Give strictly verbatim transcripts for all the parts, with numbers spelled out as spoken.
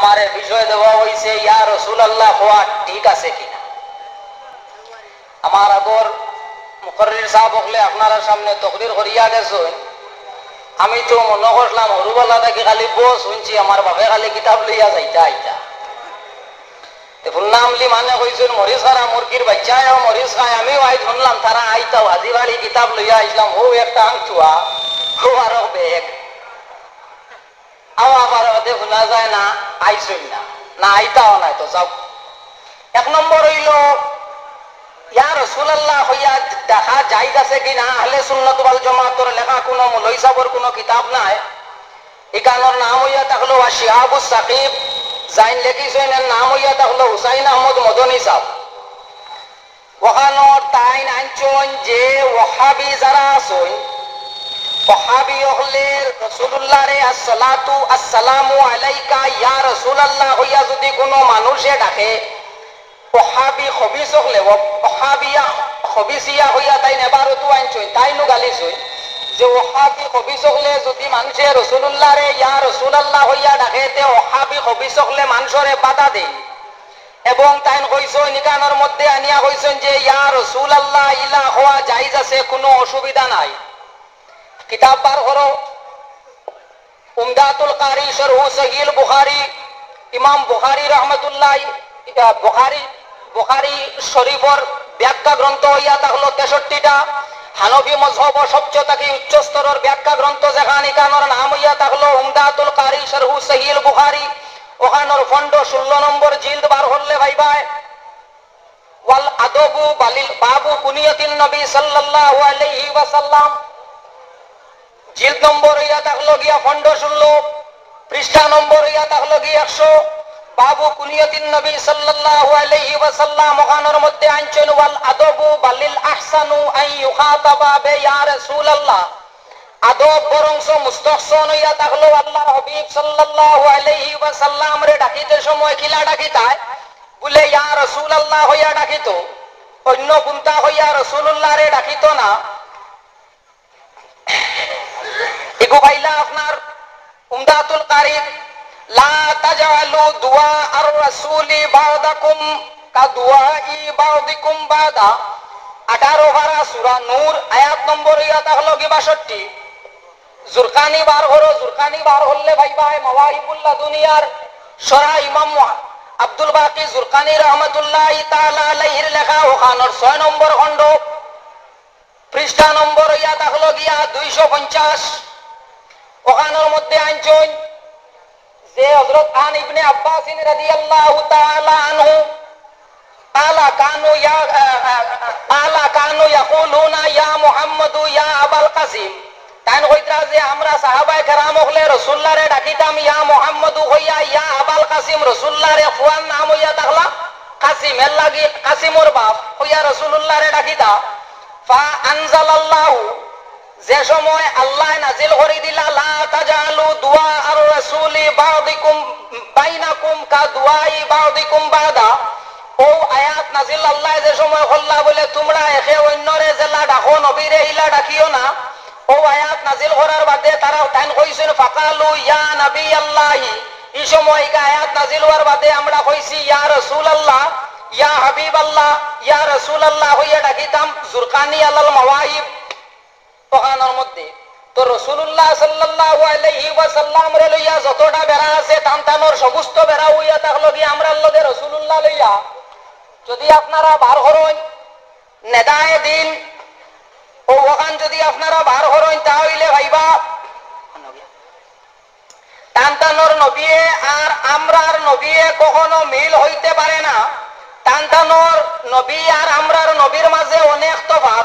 আরে বিষয় দেওয়া অইছে, ইয়া রাসূলুল্লাহ কওয়া ঠিক আছে কিনা। আমার আগর মুকররির সাব অকলে আপনারার সামনে তকরির করিয়া গেছইন। আমি তো মনো করলাম হুরুবালা থাকি খালি বস হুনছি, আমার বাপে খালি কিতাব লইয়া যাইতা আইতা। তে হুনলাম লি মানে কইছইন, "মরিচ খারা মুরগির বাইচ্চায়ও মরিচ খায়।" আমিও আইজ হুনলাম তারা আইতাও, হাজি বাড়ি কিতাব লইয়া আইছলাম, অউ একটা আংচুয়া, অউ আরো বেগ। আও আবার অদে হুনা যায় না, আইছইন না, না আইতাও নায় তো যাও। এক নম্বর অইলো, ইয়া রাসূলুল্লাহ কইয়া ডাকা জায়েজ আছে কি না, আহলে সুন্নাত ওয়াল জামাতর লেখা কুনু মৌলভী সাবর কুনু কিতাব নাই। ইখানর নাম অইয়া থাকলো আশ-শিহাবুস সাকিব, যাইন লেখিছইন, এর নাম অইয়া থাকলো হুসাইন আহমদ মদনী সাব। অখানর তাইন আনছইন যে ওহাবি যারা আছইন, ওহাবি অকলে রাসূলুল্লাহরে আসসালাতু আসসালামু আলাইকা ইয়া রাসূলুল্লাহ কইয়া যুদি কুনু মানুষে ডাকে, ওহাবি খবিস অকলে, ও-, ওহাবিয়া খবিসিয়া কইয়া তাইন এবারতও আনছইন, তাইনও গালিছইন যে ওহাবি খবিস অকলে যুদি মানষে রাসূলুল্লাহরে ইয়া রাসূলুল্লাহ কইয়া ডাকে, তে ওহাবি খবিস অকলে মানষরে বাধা দেইন। এবং তাইন কইছইন, ইখানর মধ্যে আনিয়া কইছইন যে, "ইয়া রাসূলুল্লাহ, ইলা কওয়া জায়েজ আছে, কুনু অসুবিধা নাই।" কিতাব বার করো, উমদাতুল কারি, শরহু সহিহুল বুখারী, ইমাম বুখারী রহমতুল্লাহ, ইয়া, বুখারী, বুখারী শরীফর ব্যাখ্যা গ্রন্থ অইয়া থাকলো তেষট্টিটা, হানফি মজহবর সবচেয়ে থাকি উচ্চ স্তরর ব্যাখ্যা গ্রন্থ যেখান, ইখানর নাম অইয়া থাকলো উমদাতুল কারি, শরহু সহিহুল বুখারী, অখানর পনেরো ষোলো নম্বর জিলদ বার করলে পাইবায়। ওয়াল আদবু বালিল বাবু কুনিয়াতিন নবী সাল্লাল্লাহু আলাইহি ওয়াসাল্লাম। জিলদ নম্বর অইয়া থাকলো গিয়া পনেরো ষোলো, পৃষ্ঠা নম্বর অইয়া থাকলো গিয়া একশো। বাবু কুনিয়াতিন নবী সাল্লাল্লাহু আলাইহি ওয়াসাল্লাম, অখানর মধ্যে আনছইন, "ওয়াল আদবু বালিল আহসানু আন ইউখাতাবা বে ইয়া রাসূলুল্লাহ।" আদব বরংস মুস্তহসন অইয়া থাকলো আল্লাহর হাবিব সাল্লাল্লাহু আলাইহি ওয়াসাল্লামরে ডাকিতে সময় কিলা ডাকিতায়? বুলে, "ইয়া রাসূলুল্লাহ" কইয়া ডাকিতো, অইন্য কুন্তা কইয়া রাসূলুল্লাহরে ডাকিতো না। ইগু পাইলা আপনার উমদাতুল কারির, "লা তাজআলু দুআ আর রাসূলি বা'দাকুম কা দুআই বা'দিকুম বা'দা।" আঠারো পারা সূরা নূর, আয়াত নম্বর অইয়া থাকলো গি বাষট্টি। জুরকানি বার করো, জুরকানি বার করলে পাইবায়, মাওয়াহিবুল লাদুনিয়ার শরহ ইমাম মুহা-, আব্দুল বাকি জুরকানি রহমতুল্লাহি তাআলা আলাইহির লেখা, অখানর ছয় নম্বর খণ্ড, পৃষ্ঠা নম্বর অইয়া থাকলো গিয়া দুইশো পঞ্চাশ। অখানর মধ্যে আনছইন যে হযরত আন ইবনে আব্বাসিন রাদিয়াল্লাহু তাআলা আনহু, "ক্বালা কানু ইয়া, আ, আ, আ, ক্বালা কানু ইয়াকুলুনা ইয়া মুহাম্মাদু ইয়া আবাল কাসিম।" তাইন কইতরা যে, "আমরা সাহাবায়ে কেরাম অকলে রাসূলুল্লাহরে ডাকিতাম ইয়া মুহাম্মাদু কইয়া, ইয়া আবাল কাসিম, রাসূলুল্লাহরে ফুয়ার নাম অইয়া থাকলা কাসিম, এরলাগি কাসিমর বাপ কইয়া রাসূলুল্লাহরে ডাকিতা।" ফা আনজালাল্লাহু, যে সময় আল্লায় নাজিল করি দিলা, "লা তাজআলু দুআ আর রাসূলি বা'দিকুম বাইনাকুম কা দুআই বা'দিকুম বা'দা।" অউ আয়াত নাজিল আল্লায় যে সময় করলা বুলে, "তুমরা একে অইন্যরে যেলা ডাকো, নবীরে ইলা ডাকিও না।" অউ আয়াত নাজিল করার বাদে তারা তাইন কইছইন, "ফাকালু ইয়া নবী আল্লাহি।" ই সময় ইগু আয়াত নাজিল অওয়ার বাদে আমরা কইছি, "ইয়া রাসূলুল্লাহ, ইয়া হাবিবাল্লাহ, ইয়া রাসূলুল্লাহ" কইয়া ডাকিতাম। জুরকানি আলাল মাওয়াহিব অখানর মধ্যে। তো রাসূলুল্লাহ সাল্লাল্লাহু আলাইহি ওয়াসাল্লামরে লইয়া যতটা বেড়া আছে, তান তানর সমস্ত বেড়া অইয়া থাকলো গি আমরার লগে রাসূলুল্লাহ লইয়া। যুদি আপনারা বার করইন, নেদায়ে দ্বীন, অউ অখান যুদি আপনারা বার করইন, তা অইলে পাইবা তান তানর নবীয়ে আর আমরার নবীয়ে কখনো মিল অইতে পারে না। তান তানর নবী আর আমরার নবীর মাঝে অনেক তফাত,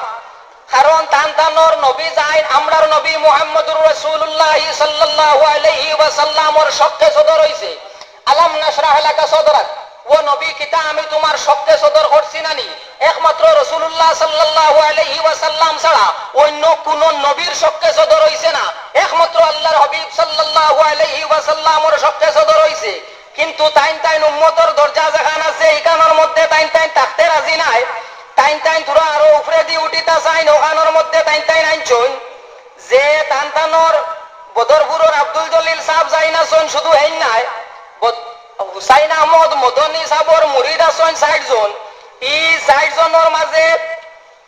কারণ তান তানর নবী যেইন, আমরার নবী মুহাম্মদুর রাসূলুল্লাহ সাল্লাল্লাহু আলাইহি ওয়াসাল্লামর শক্কে সদর অইছে। আলাম নাশরাহ লাকা সদরাক, ও নবী, কিতা আমি তুমার শক্কে সদর করছি না নি? একমাত্র রাসূলুল্লাহ সাল্লাল্লাহু আলাইহি ওয়াসাল্লাম ছাড়া অইন্য কুনু নবীর শক্কে সদর অইছে না, একমাত্র আল্লাহর হাবিব সাল্লাল্লাহু আলাইহি ওয়াসাল্লামর শক্কে সদর অইছে। কিন্তু তাইন তাইন উম্মতর দরজা যেখান আছে, ইখানর মধ্যে তাইন তাইন থাকতে রাজি নায়। তাইন তাইন থুড়া আরো উপরেদি উঠিতা চাইন, অখানর মধ্যে তাইন তাইন আনছইন যে তান তানর বদরপুরর আব্দুল জলিল সাব যেইন আছইন, শুধু হেইন নায়, বদ-, হুসাইন আহমদ মদনী সাবর মুরিদ আছইন ষাইট জন। ই ষাইট জনর মাঝে,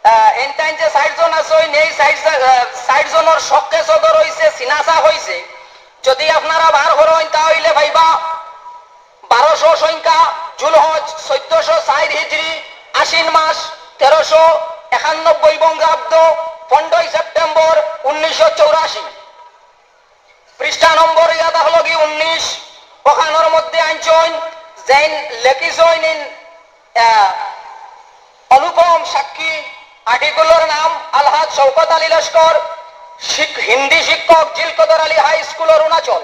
আহ, এনতাইন যে ষাইট জন আছইন, এই ষাইট জ-, আহ, ষাইট জনর শখে সদর অইছে, সিনাসা অইছে। যদি আপনারা বার করইন, তা অইলে পাইবা বারোশো সংখ্যা, জুলহজ, চৈদ্দশো চাইর হিজরি, আশ্বিন মাস, তেরোশো একানব্বই বঙ্গাব্দ, পনেরোই সেপ্টেম্বর উনিশশো চৌরাশি। পৃষ্ঠা নম্বর ইয়া থাকলো কি উনিশ, ওখানোর মধ্যে আনছইন, যেইন লেখিছইন ইন, আহ, অনুপম সাক্ষী, আর্টিকেলর নাম আলহাজ শওকত আলী লস্কর, শিক-, হিন্দি শিক্ষক, জিলকদর আলী হাই স্কুল, অরুণাচল।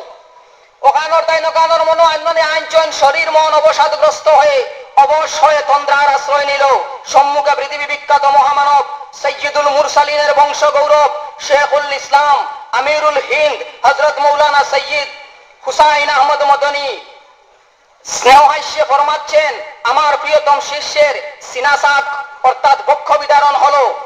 ওখানোর তাইন ওখানোর মনো আনমনে আনছইন, শরীর মন অবসাদগ্রস্ত হয়ে অবশ হয়ে তন্দ্রার আশ্রয় নিল। সম্মুখে পৃথিবী বিখ্যাত মহামানব সৈয়দুল মুরসালিনের বংশ গৌরব শেখুল ইসলাম আমিরুল হিন্দ হযরত মৌলানা সৈয়দ হুসাইন আহমদ মদনী স্নেহহাস্যে ফরমাচ্ছেন, "আমার প্রিয়তম শিষ্যের সিনাসাক অর্থাৎ বক্ষ বিদারণ হলো,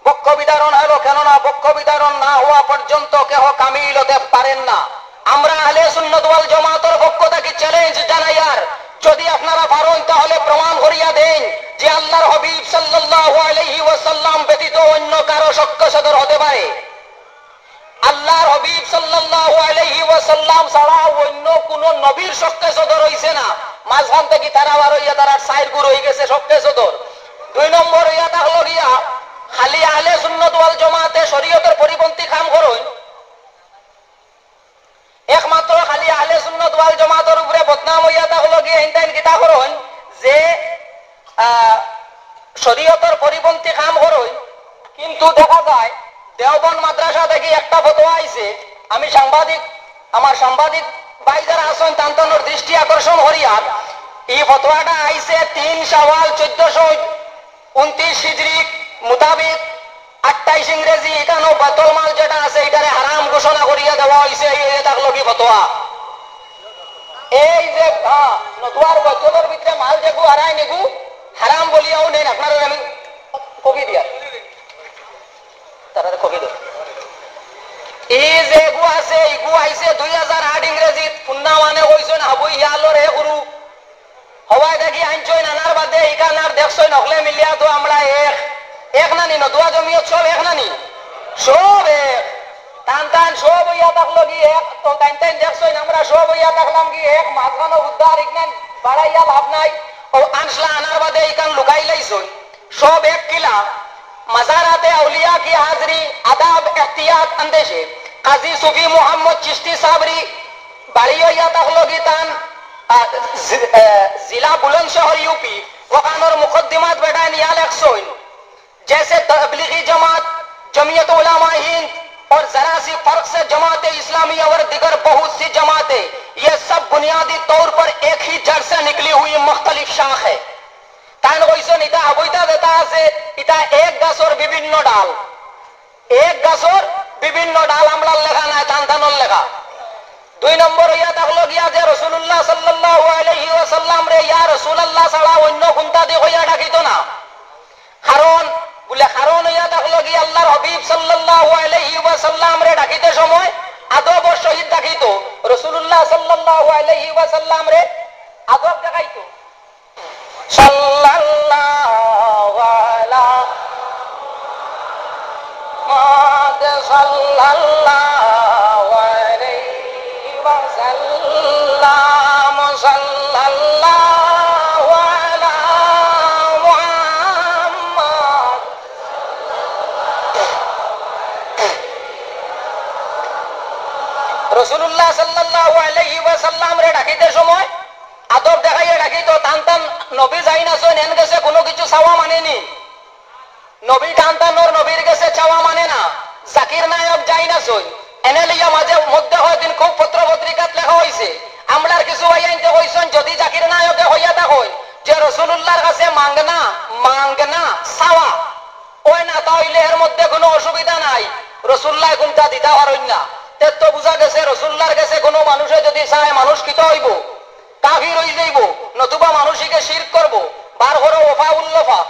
বক্ষ বিদারণ হলো, কেননা বক্ষ বিদারণ না হওয়া পর্যন্ত কেহ কামিল হতে পারেন না।" আমরা আহলে সুন্নাত ওয়াল জামাতর পক্ষ থাকি চ্যালেঞ্জ জানাইয়ার, যদি আপনারা পারইন তাহলে প্রমাণ করিয়া দেইন যে আল্লাহর হাবিব সাল্লাল্লাহু আলাইহি ওয়াসাল্লাম ব্যতীত অন্য কারো শখে সদর হতে পারে। আল্লাহর হাবিব সাল্লাল্লাহু আলাইহি ওয়াসাল্লাম ছাড়া অন্য কোন নবীর শখে সদর অইছে না। মাঝখান থাকি তারা বার অইয়া তারার চাইর গুর অইগেছে শখে সদর। দুই নম্বর অইয়া থাকলো গিয়া, খালি আহলে সুন্নাত ওয়াল জামাতে শরীয়তর পরিপন্থী কাম করইন। একমাত্র খালি আহলে সুন্নাত ওয়াল জামাতর উপরে বদনাম অইয়া থাকলো গিয়া, হিনতাইন কিতা করইন যে, আহ, শরীয়তর পরিপন্থী কাম করইন, কিন্তু দেখা যায় দেওবন্দ মাদ্রাসা থাকি একটা ফতোয়া আইছে। আমি সাংবাদিক, আমার সাংবাদিক ভাই যারা আছইন, তান তানোর দৃষ্টি আকর্ষণ করিয়ার, ই ফতোয়াটা আইছে তিন শাওয়াল চৈদ্দশো ঊনত্রিশ হিজরি মোতাবেক আটাইশ ইংরেজি, ইখানো বেতুল মাল যেটা আছে, ইটারে হারাম ঘোষণা করিয়া দেওয়া অইছে। এই, এই থাকলো কি ফতোয়া? এই যে, হ্যাঁ, নতুয়ার বৈঠকর ভিতরে মাল যেগু হারায় নিগু, হারাম বলিয়াও নেন, আপনারা আমি কবি দিয়া। তারা কবি দেন। এই যে এগু আছে, ইগু আইছে দুই হাজার আট ইংরেজিত, পুন্না মানে কইছইন, হাবু ইয়ালোর এ গুরু। হবায় দেখি আনছইন, আনার বাদে ইখান আর দেখছইন, হকলে মিলিয়া তো আমরা এক। এক নানি, নতুয়া জমিয়ত সব এক নানি? সব এক। তান তান সব অইয়া থাকলো কি এক, তো তাইন তাইন দেখছইন, আমরা সব অইয়া থাকলাম কি এক, মাঝখানো উদ্ধার ইখান বাড়াইয়া লাভ নাই। ও আনছলা আনার বাদে ইখান লুকাইলাইছইন। সব এক কিলা, মাজারাতে আউলিয়া কি হাজরি, আদাব এহতিয়াত আন্দেশে, কাজী সুফি মোহাম্মদ চিশতি সাবরি বাড়ি অইয়া থাকলো কি তান, আ, জি-, আ, জিলা বুলন্দশহর ইউপি, ওখানোর মুকদ্দিমাত বেটায় নিয়া লেখছইন, "जैसे तबलीगी जमात, जमीयत उलमा हिंद और जरा सी फर्क से जमात इस्लामी और दिगर बहुत सी जमातें, ये सब बुनियादी तौर पर एक ही जड़ से निकली हुई मुख्तलिफ शाख है।" তাইন কইছইন, ইতা হাবুইতা যেটা আছে, ইতা এক গাছর বিভিন্ন ডাল। এক গাছর বিভিন্ন ডাল, আমরার লেখা নায়, তান তানোর লেখা। দুই নম্বর অইয়া থাকলো গিয়া যে রাসূলুল্লাহ সাল্লাল্লাহু আলাইহি ওয়াসাল্লামরে ইয়া রাসূলুল্লাহ ছাড়া অন্য কুন্তা দি কইয়া ডাকিতো না। কারণ, বুলে, কারণ অইয়া থাকলো গিয়া আল্লাহর হাবিব সাল্লাল্লাহু আলাইহি ওয়াসাল্লামরে ডাকিতে সময় আদবর সহিত ডাকিতো। রাসূলুল্লাহ সাল্লাল্লাহু আলাইহি ওয়াসাল্লামরে আদব দেখাইতো। সাল্লাল্লাহু আলা মুহাম্মাদ সাল্লাল্লাহু আলাইহি ওয়াসাল্লাম, সাল্লাল্লাহু আলা মুহাম্মাদ। রাসূলুল্লাহ সাল্লাল্লাহু আলাইহি ওয়াসাল্লামরে ডাকিতে সময় আদব দেখাইয়া ডাকিতো। তান তান নবী যাইন আছইন, এন গেছে কুনু কিছু চাওয়া মানে নি? নবী তান তানোর নবীর গেছে চাওয়া মানে না। জাকির নায়ক যাইন আছইন, এনে লইয়া মাঝে মধ্যে কয়দিন খুব পত্র পত্রিকাত লেখা অইছে। আমরার কিছু ভাইয়াইন্তে কইছইন, যদি জাকির নায়কে কইয়া থাকইন যে রাসূলুল্লাহর গেছে মাংনা, মাংনা, চাওয়া, অয় না, তা অইলে এর মধ্যে কুনু অসুবিধা নাই। রাসূলুল্লায় কুন্তা দিতা পারইন না। তে তো বুঝা গেছে, রাসূলুল্লাহর গেছে কুনু মানুষে যদি চায়, মানুষ কিতা অইবো? কাফির অইযাইবো, নতুবা মানুষ ইগে শিরক করবো। বার করো ওয়াফাউল ওয়াফা।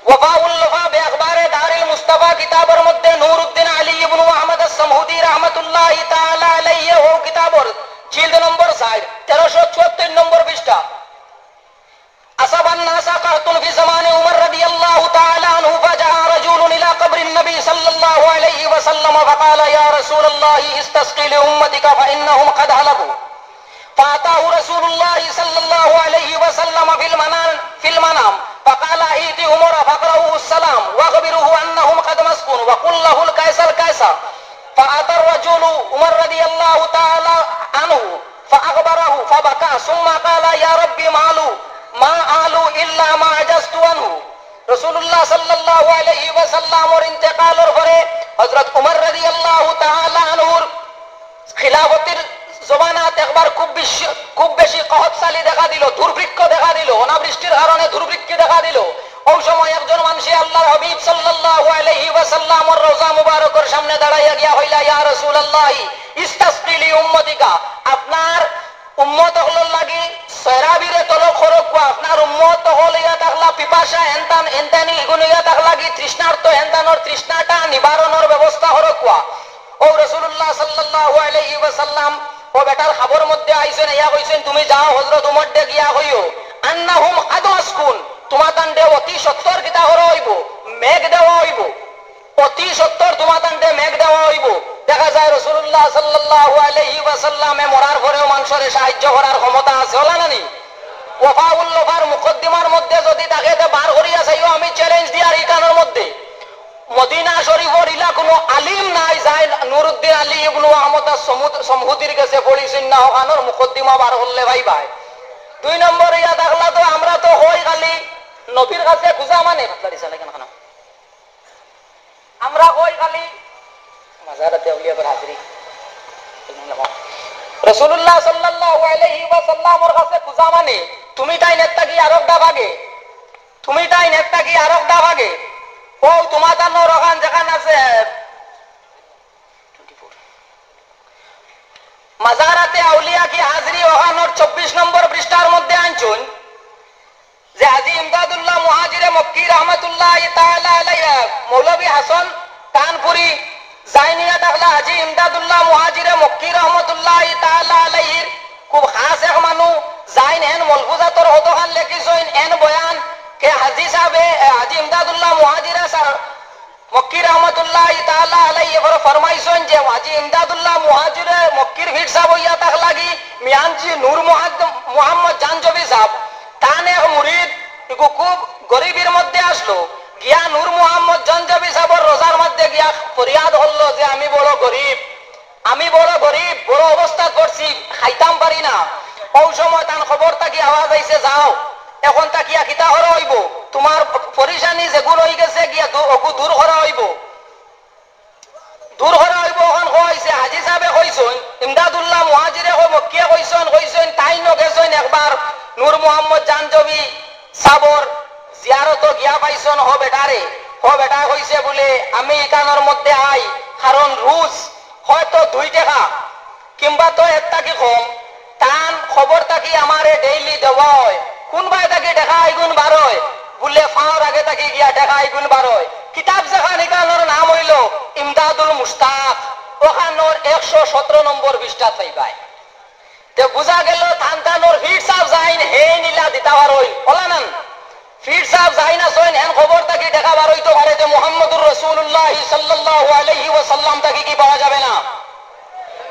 ওয়াফাউল ওয়াফা বে আখবারে দারিল মুস্তাফা কিতাবর মধ্যে নুরউদ্দিন আলী ইবনু আহমদ আস-সমহুদি রহমতুল্লাহি তাআলা আলাইহি অউ কিতাবর জিলদ নম্বর চাইর, তেরোশো চুয়াত্তর নম্বর পৃষ্ঠা। أصاب الناس قحط في زمان عمر رضي الله تعالى عنه، فجاء رجل إلى قبر النبي صلى الله عليه وسلم فقال: يا رسول الله، استسق لأمتك فإنهم قد هلكوا. فأتاه رسول الله صلى الله عليه وسلم في المنام، في المنام، فقال: ائت عمر فاقرئه السلام وأخبره أنهم قد مسكون وقل له الكيس الكيس. فأتى الرجل عمر رضي الله تعالى عنه فأخبره فبكى ثم قال: يا رب ما آلوا، ما آلوا إلا ما عجزت عنه. রাসূলুল্লাহ সাল্লাল্লাহু আলাইহি ওয়াসাল্লামর ইন্তেকালর পরে হযরত উমর রাদিয়াল্লাহু তাআলা আনহুর খিলাফতির জমানাত একবার খুব বেশি, খুব বেশি কহত সালি দেখা দিল, দুর্ভিক্ষ দেখা দিল, অনাবৃষ্টির কারণে দুর্ভিক্ষ দেখা দিল। ওই সময় একজন মানষে আল্লাহর হাবিব সাল্লাল্লাহু আলাইহি ওয়াসাল্লামর রওজা মুবারকর সামনে দাঁড়াইয়া গিয়া কইলা, ইয়া রাসূলুল্লাহ, ইস্তাসকি লি উম্মতিকা, আপনার উম্মত অকলর লাগি সয়রাবিরে তলব করউক্কা, আপনার উম্মত অকল ইয়া থাকলা পিপাসা হেনতান, হেনতানি ইগুন ইয়া থাকলা কি তৃষ্ণার্ত, হেনতানর তৃষ্ণাটা নিবারণর ব্যবস্থা করউক্কা। ও রাসূলুল্লাহ সাল্লাল্লাহু আলাইহি ওয়াসাল্লাম, ও বেটার খাবর মধ্যে আইছইন, ইয়া কইছইন, তুমি যাও হযরত উমররে গিয়া কইও, আন্নাহুম কাদ মাসকুন, তুমাতানরে অতি সত্বর কিতা করা অইবো, মেঘ দেওয়া অইবো। অতি সত্বর তুমাতানরে মেঘ দেওয়া অইবো। দেখা যায় রাসূলুল্লাহ সাল্লাল্লাহু আলাইহি ওয়াসাল্লামে মরার পরেও মানষরে সাহায্য করার ক্ষমতা আছে, অলা না নি? ওয়াফাউল ওয়াফার মুকদ্দিমার মধ্যে যদি থাকে, তে বার করিয়া চাইও, আমি challenge দিয়ার ইখানর মধ্যে। মদিনা শরীফর ইলা কুনু আলিম নাই, যাইন নুরুদ্দিন আলী ইবনু আহমদ আস-সমুদ-, সমহুদির গেছে পড়িছইন না, অখানর মুকদ্দিমা বার করলে পাইবায়। দুই নম্বর ইয়া থাকলা তো আমরা তো কই খালি নবীর কাছে খুজা মানে, পাতলা দিছে না কেন খানা? আমরা কই খালি মাজারাতে আউলিয়ার হাজিরি। রাসূলুল্লাহ সাল্লাল্লাহু আলাইহি ওয়াসাল্লামর কাছে খুজা মানে, তুমি তাইন এর থাকি আরক ধাপ আগে, তুমি তাইন এর থাকি আরক ধাপ আগে। ও তুমাতানর অখান যেখান আছে, মাজারাতে আউলিয়া কি হাজিরি, অখানর চব্বিশ নম্বর পৃষ্ঠার মধ্যে আনছইন যে হাজী ইমদাদুল্লাহ মুহাজিরে মক্কি রহমতুল্লাহি তাআলা আলাইহি, মৌলভী হাসান কানপুরি যাইন ইয়া থাকলা হাজী ইমদাদুল্লাহ মুহাজিরে মক্কি রহমতুল্লাহি তাআলা আলাইহির খুব খাস এক মানু, যাইন এন মলফুজাতর কতখান লেখিছইন, এন বয়ান কে হাজী সাবে, এ, হাজী ইমদাদুল্লাহ মুহাজিরে সা-, মক্কি রহমতুল্লাহি তাআলা আলাইহি এবার ফরমাইছইন যে হাজী ইমদাদুল্লাহ মুহাজিরে মক্কির পীর সাব অইয়া থাকলা কি মিয়ানজি নূর মুহাদ্দ-, মুহাম্মদ জানজবি সাব, তান এক মুরিদ, ইগু খুব গরিবির মধ্যে আছলো, গিয়া নূর মুহাম্মদ জানজবি সাবর রোজার মধ্যে গিয়া ফরিয়াদ করলো যে আমি বড় গরিব, আমি বড় গরিব, বড় অবস্থাত পড়ছি, খাইতাম পারি না। অউ সময় তান কবর থাকি আওয়াজ আইছে, যাও, অখন থাকিয়া কিতা করা অইবো, তুমার পরিশানি যেগু রইগেছে গিয়া দু-, অগু দূর করা অইবো, দূর করা অইবো। অখন কইছে, হাজী সাবে কইছইন, ইমদাদুল্লাহ মুহাজিরে কই, মক্কিয়ে কইছইন, কইছইন, তাইন গেছইন একবার নূর মুহাম্মদ জানজবি সাবর জিয়ারতো গিয়া পাইছইন, হ বেটারে, হ বেটায় কইছে বুলে, আমি ইখানর মধ্যে আই, কারণ রুজ হয়তো দুই টেকা, কিংবা তো এর থাকি কম, তান কবর থাকি আমারে daily দেওয়া অয়। কুনবায় থাকি টেকা ইগুন বারয়, বুলে ফাওর আগে থাকি গিয়া টেকা ইগুন বারয়। কিতাব যেখান ইখানর নাম অইলো ইমদাদুল মুশতাক, অখানর একশো সতেরো নম্বর পৃষ্ঠাত পাইবায়। তে বুঝা গেলো তান তানর পীর সাব যাইন হেইন ইলা দিতা পারইন, অলা নান? পীর সাব যাইন আছইন, হেন কবর থাকি টেকা বারইতো পারে, তে মুহাম্মদুর রাসূলুল্লাহ সাল্লাল্লাহু আলাইহি ওয়াসাল্লাম থাকি কি পাওয়া যাবে না?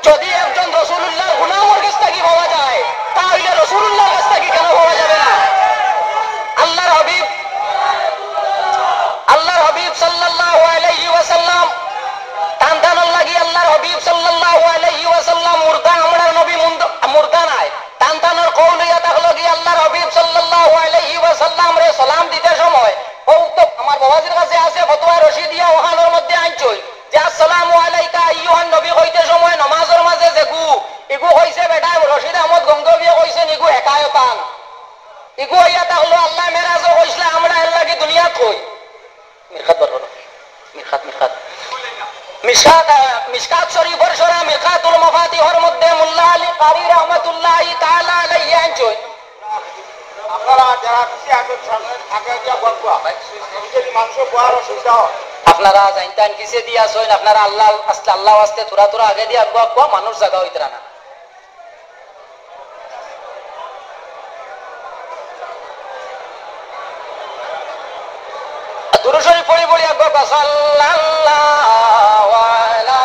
যদি একজন রাসূলুল্লাহর গোলামর গেছ থাকি পাওয়া যায়, তা অইলে রাসূলুল্লাহর গেছ থাকি কেন পাওয়া যাবে না? আল্লাহর হাবিব, আল্লাহর হাবিব সাল্লাল্লাহু আলাইহি ওয়াসাল্লাম, তান তানর লাগি আল্লাহর হাবিব সাল্লাল্লাহু আলাইহি ওয়াসাল্লাম মুর্দা, আমরার নবী মুন্দ-, মুর্দা নায়। তান তানর কওল অইয়া থাকলো কি আল্লাহর হাবিব সাল্লাল্লাহু আলাইহি ওয়াসাল্লামরে সালাম দিতে সময়, অউ তো আমার বাবাজির কাছে আছে, ফতোয়া রশিদিয়া অখানর মধ্যে আনছইন যে, "আসসালামু আলাইকা আইয়ুহান নবী" কইতে সময় নমাজর মাঝে যেগু, ইগু কইছে বেটায়, রশিদ আহমদ গঙ্গোহীয়ে কইছইন, ইগু হেকায়তান। ইগু অইয়া থাকলো আল্লায় মেরাজো কইছলা, আমরা এর লাগি দুনিয়াত কই। মিরকাত বার করো। মিরকাত, মিরকাত। মিশকাত, আহ, মিশকাত শরীফর শরা মিরকাতুল মাফাতিহর মধ্যে মোল্লা আলী কারি রহমতুল্লাহি তাআলা আলাইহি আনছইন। আপনারা যারা পিছে আছেন, সামনে আগে গিয়া বসবা। পিছে যদি মানুষের বওয়ার অসুবিধা হয়। আপনারা যাইনতাইন পিছে দিয়া আছইন, আপনারা আল্লাহ আস্তে, আল্লাহ আস্তে থুড়া থুড়া আগে দিয়া আগুয়া আগুয়া, মানুষ জাগা অইতরা না। দুরূদ শরীফ পড়ি পড়ি আগে কও, সাল্লাল্লাহু আলা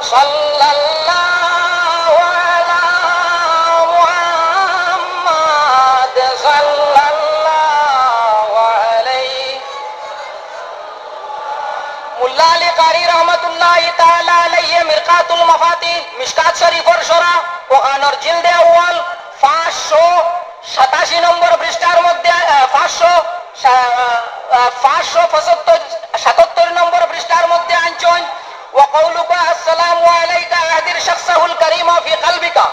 সাল্লাল্লাহু আলা মুহাম্মাদ সাল্লাল্লাহু আলাইহি। মুল্লা আলী কারি রহমতুল্লাহি তাআলা আলাইহি মিরকাতুল মাফাতিহ, মিশকাত শরীফর শরহ, অখানর জিলদে আউয়াল, পাঁচশো সাতাশি নম্বর পৃষ্ঠার মধ্যে, আহ, পাঁচশো সা-, আহ, পাঁচশো পঁচাত্তর, সাতাত্তর নম্বর পৃষ্ঠার মধ্যে আনছইন, "ওয়া কওলুকা আসসালামু আলাইকা আহদির শাখসাহুল কারীমা ফি কলবিকা,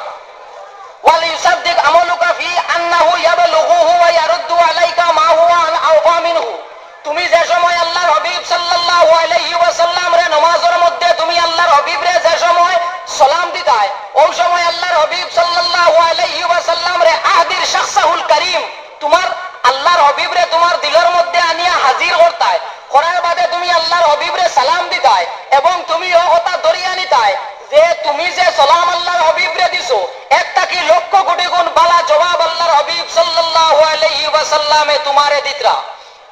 ওয়াল ইউসাদ্দিক আমালুকা ফি আন্নাহু ইয়াবলুগুহু ওয়া ইয়ারুদ্দু আলাইকা মা হুয়া আন আওফা মিনহু।" তুমি যে সময় আল্লাহর হাবিব সাল্লাল্লাহু আলাইহি ওয়াসাল্লামরে নমাজর মধ্যে তুমি আল্লাহর হাবিবরে যে সময় সালাম দিতায়, অউ সময় আল্লাহর হাবিব সাল্লাল্লাহু আলাইহি ওয়াসাল্লামরে আহদির শাখসাহুল কারীম, তুমার আল্লাহর হাবিবরে তুমার দিলর মধ্যে আনিয়া হাজির করতায়, করার বাদে তুমি আল্লাহর হাবিবরে সালাম দিতায় এবং তুমি অউ কথা ধরিয়া নিতায় যে তুমি যে সালাম আল্লাহর হাবিবরে দিছো, এর থাকি লক্ষ কোটি গুণ বালা জবাব আল্লাহর হাবিব সাল্লাল্লাহু আলাইহি ওয়াসাল্লামে তুমারে দিতরা।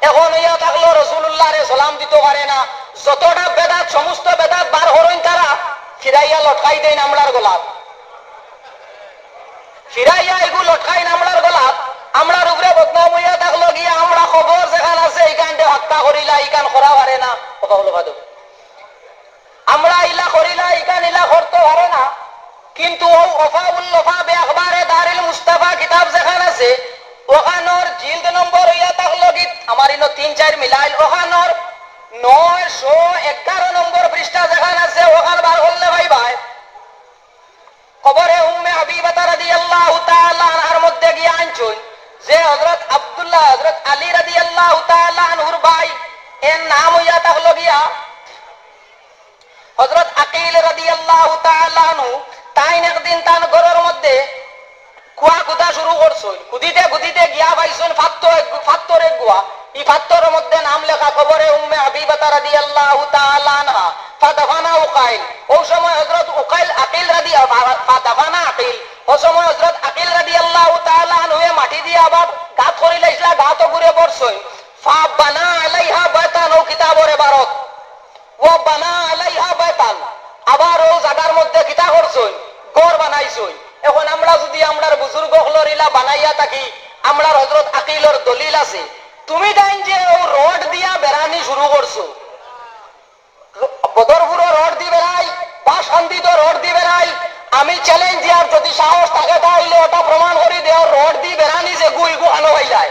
এখন অইয়া থাকলো রসুলুল্লাহরে সালাম দিতো পারে না, যতটা বেদাত, সমস্ত বেদাত বার করইন তারা, ফিরাইয়া লটকাই দেইন আমরার গলাত। ফিরাইয়া ইগু লটকাইন আমরার গলাত, আমরার উপরে বদনাম অইয়া থাকলো গিয়া, আমরা কবর যেখান আছে, ইখানরে হত্যা করিলা, ইখান করা পারে না। কথা বলো, বাদো। আমরা ইলা করিলা, ইখান ইলা করতো পারে না। কিন্তু অউ ওফাউল ওফা বে আখবারে দারিল মুস্তাফা কিতাব যেখান আছে, অখানর জিলদ নম্বর অইয়া থাকলো গি, আমার ইনো তিন চাইর মিলাইল, অখানর নয়শো এগারো নম্বর পৃষ্ঠা যেখান আছে, অখান বার করলে পাইবায়। কবরে উম্মে হাবিবাতা রাদিয়াল্লাহু তাআলা আনহার মধ্যে গিয়া আনছইন যে হযরত আব্দুল্লাহ, হযরত আলী রাদিয়াল্লাহু তাআলা আনহুর ভাই, এর নাম অইয়া থাকলো গিয়া হযরত আকিল রাদিয়াল্লাহু তাআলা আনহু। তাইন একদিন তান ঘরর মধ্যে কুয়া কুদা শুরু করছইন। কুদিতে কুদিতে গিয়া পাইছইন ফাত্তর এক-, ফাত্তর এক গুয়া। ই ফাত্তরর মধ্যে নাম লেখা কবরে উম্মে হাবিবাতা রাদিয়াল্লাহু তাআলা আনহা। ফাদাফানা উকাইল। অউ সময় হযরত উকাইল, আকিল রাদি-, ফা-, ফাদাফানা আকিল। অউ সময় হযরত আকিল রাদিয়াল্লাহু তাআলা আনহুয়ে মাটি দিয়া আবার গাত করিলাইছলা, গাত অগুরে ভরছইন। ফাবানা আলাইহা বাইতান, অউ কিতাবর এবারত। ওয়া বানা আলাইহা বাইতান, আবার অউ জাগার মধ্যে কিতা করছইন? ঘর বানাইছইন। এখন আমরা যুদি আমরার বুজুর্গ অকলর ইলা বানাইয়া থাকি, আমরার হযরত আকিলর দলিল আছে। তুমি তাইন যে অউ রড দিয়া বেড়ানি শুরু করছো, বদরপুরও রড দি বেড়াই, বাসকান্দিতও রড দি বেড়াই, আমি challenge দিয়ার, যুদি সাহস থাকে তাইলে অটা প্রমাণ করি দেও, রড দি বেড়ানি যেগু ইগু কানো পাইলায়।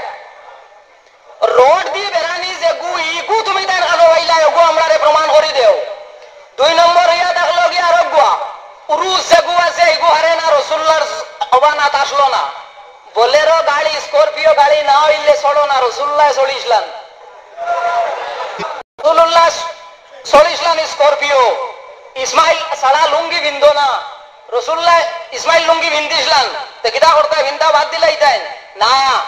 রড দি বেড়ানি যেগু, ইগু তুমি তাইন কানো পাইলায়, অগু আমরারে প্রমাণ করি দেও। দুই নম্বর অইয়া থাকলো গিয়া আরগুয়া, উরুস যেগু আছে, ইগু হারে না রসুল্লার অবানাত আসলো না। Bolero গাড়ি, Scorpio গাড়ি না অইলে চড়ো না, রসুল্লায় চড়িছলান। রসুল্লাহ চড়িছলান Scorpio। ইসমাইল ছাড়া লুঙ্গি পিন্দো না। রসুল্লাহ ইসমাইল লুঙ্গি পিন্দিছলান। তে কিতা করতা, পিন্দা বাদ দিলাইতাইন? না।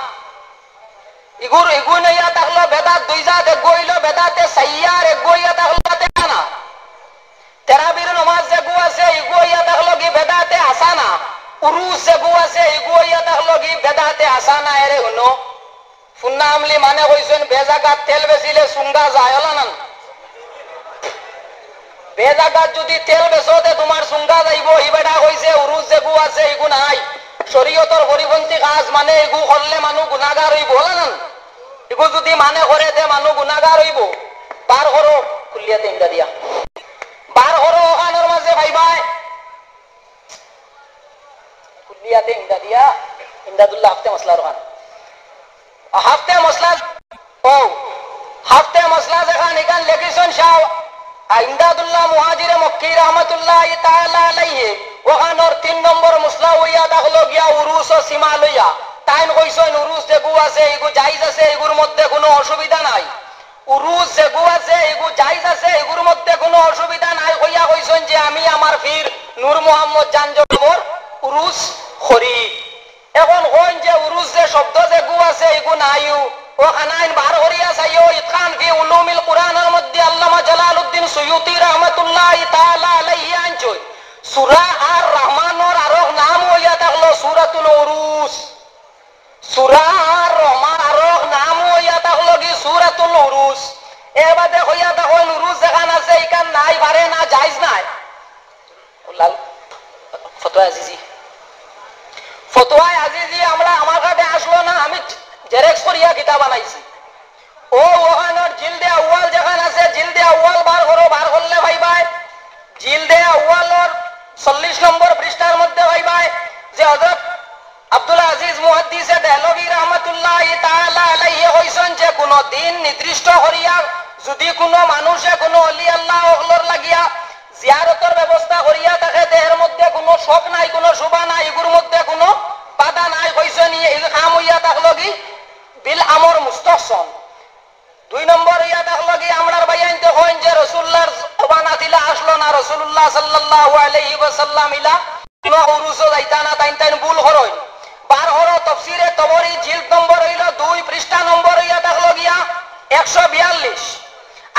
ইগুর, ইগু অইয়া থাকলো বেদাত দুই জাত, এগু অইলো বেদাতে সাইয়্যা, এগু অইয়া থাকলো বেদাতে হাসানা। তেরাবির নমাজ যেগু আছে, ইগু অইয়া থাকলো গি বেদাতে হাসানা। উরুস যেগু আছে, ইগু অইয়া থাকলো গি বেদাতে হাসানা। এরে হুনো, ফুন্না আমলি মানে কইছইন, বেজাগাত তেল বেচিলে চুঙ্গা যায়, অলা নান? বেজাগাত যুদি তেল বেচো, তে তুমার চুঙ্গা যাইবো। হি বেটা কইছে, উরুস যেগু আছে, ইগু নাই। শরীয়তর পরিপন্থী কাজ মানে ইগু করলে মানু গুনাগার অইবো, অলা নান? ইগু যুদি মানে করে, তে মানু গুনাগার অইবো। বার করো, কুল্লিয়াতে ইমদাদিয়া। বার করো, অখানর মাঝে পাইবায়। কুল্লিয়াতে ইমদাদিয়া, ইমদাদুল্লাহ হাফতে মাসলার অখান। হাফতে মাসলা, ও, হাফতে মাসলা যেখান, ইখান লেখিছইন শাহ ইমদাদুল্লাহ মুহাজিরে মক্কি রহমতুল্লাহি তাআলা আলাইহি, অখানর তিন নম্বর মাসলা অইয়া থাকলো গিয়া উরুস ও সিমা লইয়া। তাইন কইছইন উরুস যেগু আছে, ইগু জাইজ আছে, ইগুর মধ্যে কুনু অসুবিধা নাই। উরুস যেগু আছে, ইগু জাইজ আছে, ইগুর মধ্যে কুনু অসুবিধা নাই কইয়া কইছইন যে আমি আমার পীর নূর মোহাম্মদ জান জবর উরুস করি। এখন কইন যে উরুস যে শব্দ যেগু আছে, ইগু নাইও। অখানাইন বার করিয়া চাইও, ইতকান ফি উলুমিল কুরআনর মধ্যে আল্লামা জালালউদ্দিন সুয়ুতি রহমতুল্লাহি তাআলা আলাইহি আনছইন। সূরা আর রহমানর সূরাতুল উরুস। সূরা আর রহমান আরক নাম অইয়া থাকলো কি সূরাতুল উরুস। এর বাদে কইয়া থাকইন উরুস যেখান আছে, ইখান নাই, পারে না, জায়েজ নাই। লাল, ফতোয়া আজিজি। ফতোয়া আজিজি আমরা, আমার কাছে আসলো না, আমি জেরক্স করিয়া কিতাব বানাইছি। ও, ওখানোর জিলদে আউয়াল যেখান আছে, জিলদে আউয়াল বার করো, বার করলে পাইবায়। জিলদে আউয়ালর চল্লিশ নম্বর পৃষ্ঠার মধ্যে পাইবায় যে হযরত আব্দুল আজিজ মুহাদ্দিসে দেহলভী রহমতুল্লাহি তাআলা আলাইহি কইছইন যে কুনু দিন নির্দিষ্ট করিয়া যুদি কুনু মানুষে কুনু অলি আল্লাহ অকলর লাগিয়া জিয়ারতর ব্যবস্থা করিয়া থাকে, তে এর মধ্যে কুনু শখ নাই, কুনু শুভা নাই, ইগুর মধ্যে কুনু বাধা নাই। কইছইন ই, ই কাম অইয়া থাকলো কি বিল আমর মুস্তহসন। দুই নম্বর অইয়া থাকলো কি, আমরার ভাইয়াইন্তে কইন যে রসুলুল্লাহর জমানাত ইলা আসলো না, রসুলুল্লাহ সাল্লাল্লাহু আলাইহি ওয়াসাল্লাম ইলা কুনু উরুসো যাইতা না, তাইন তাইন ভুল করইন। বার করো তফসিরে তবরি, জিলদ নম্বর অইলো দুই, পৃষ্ঠা নম্বর অইয়া থাকলো গিয়া একশো বিয়াল্লিশ।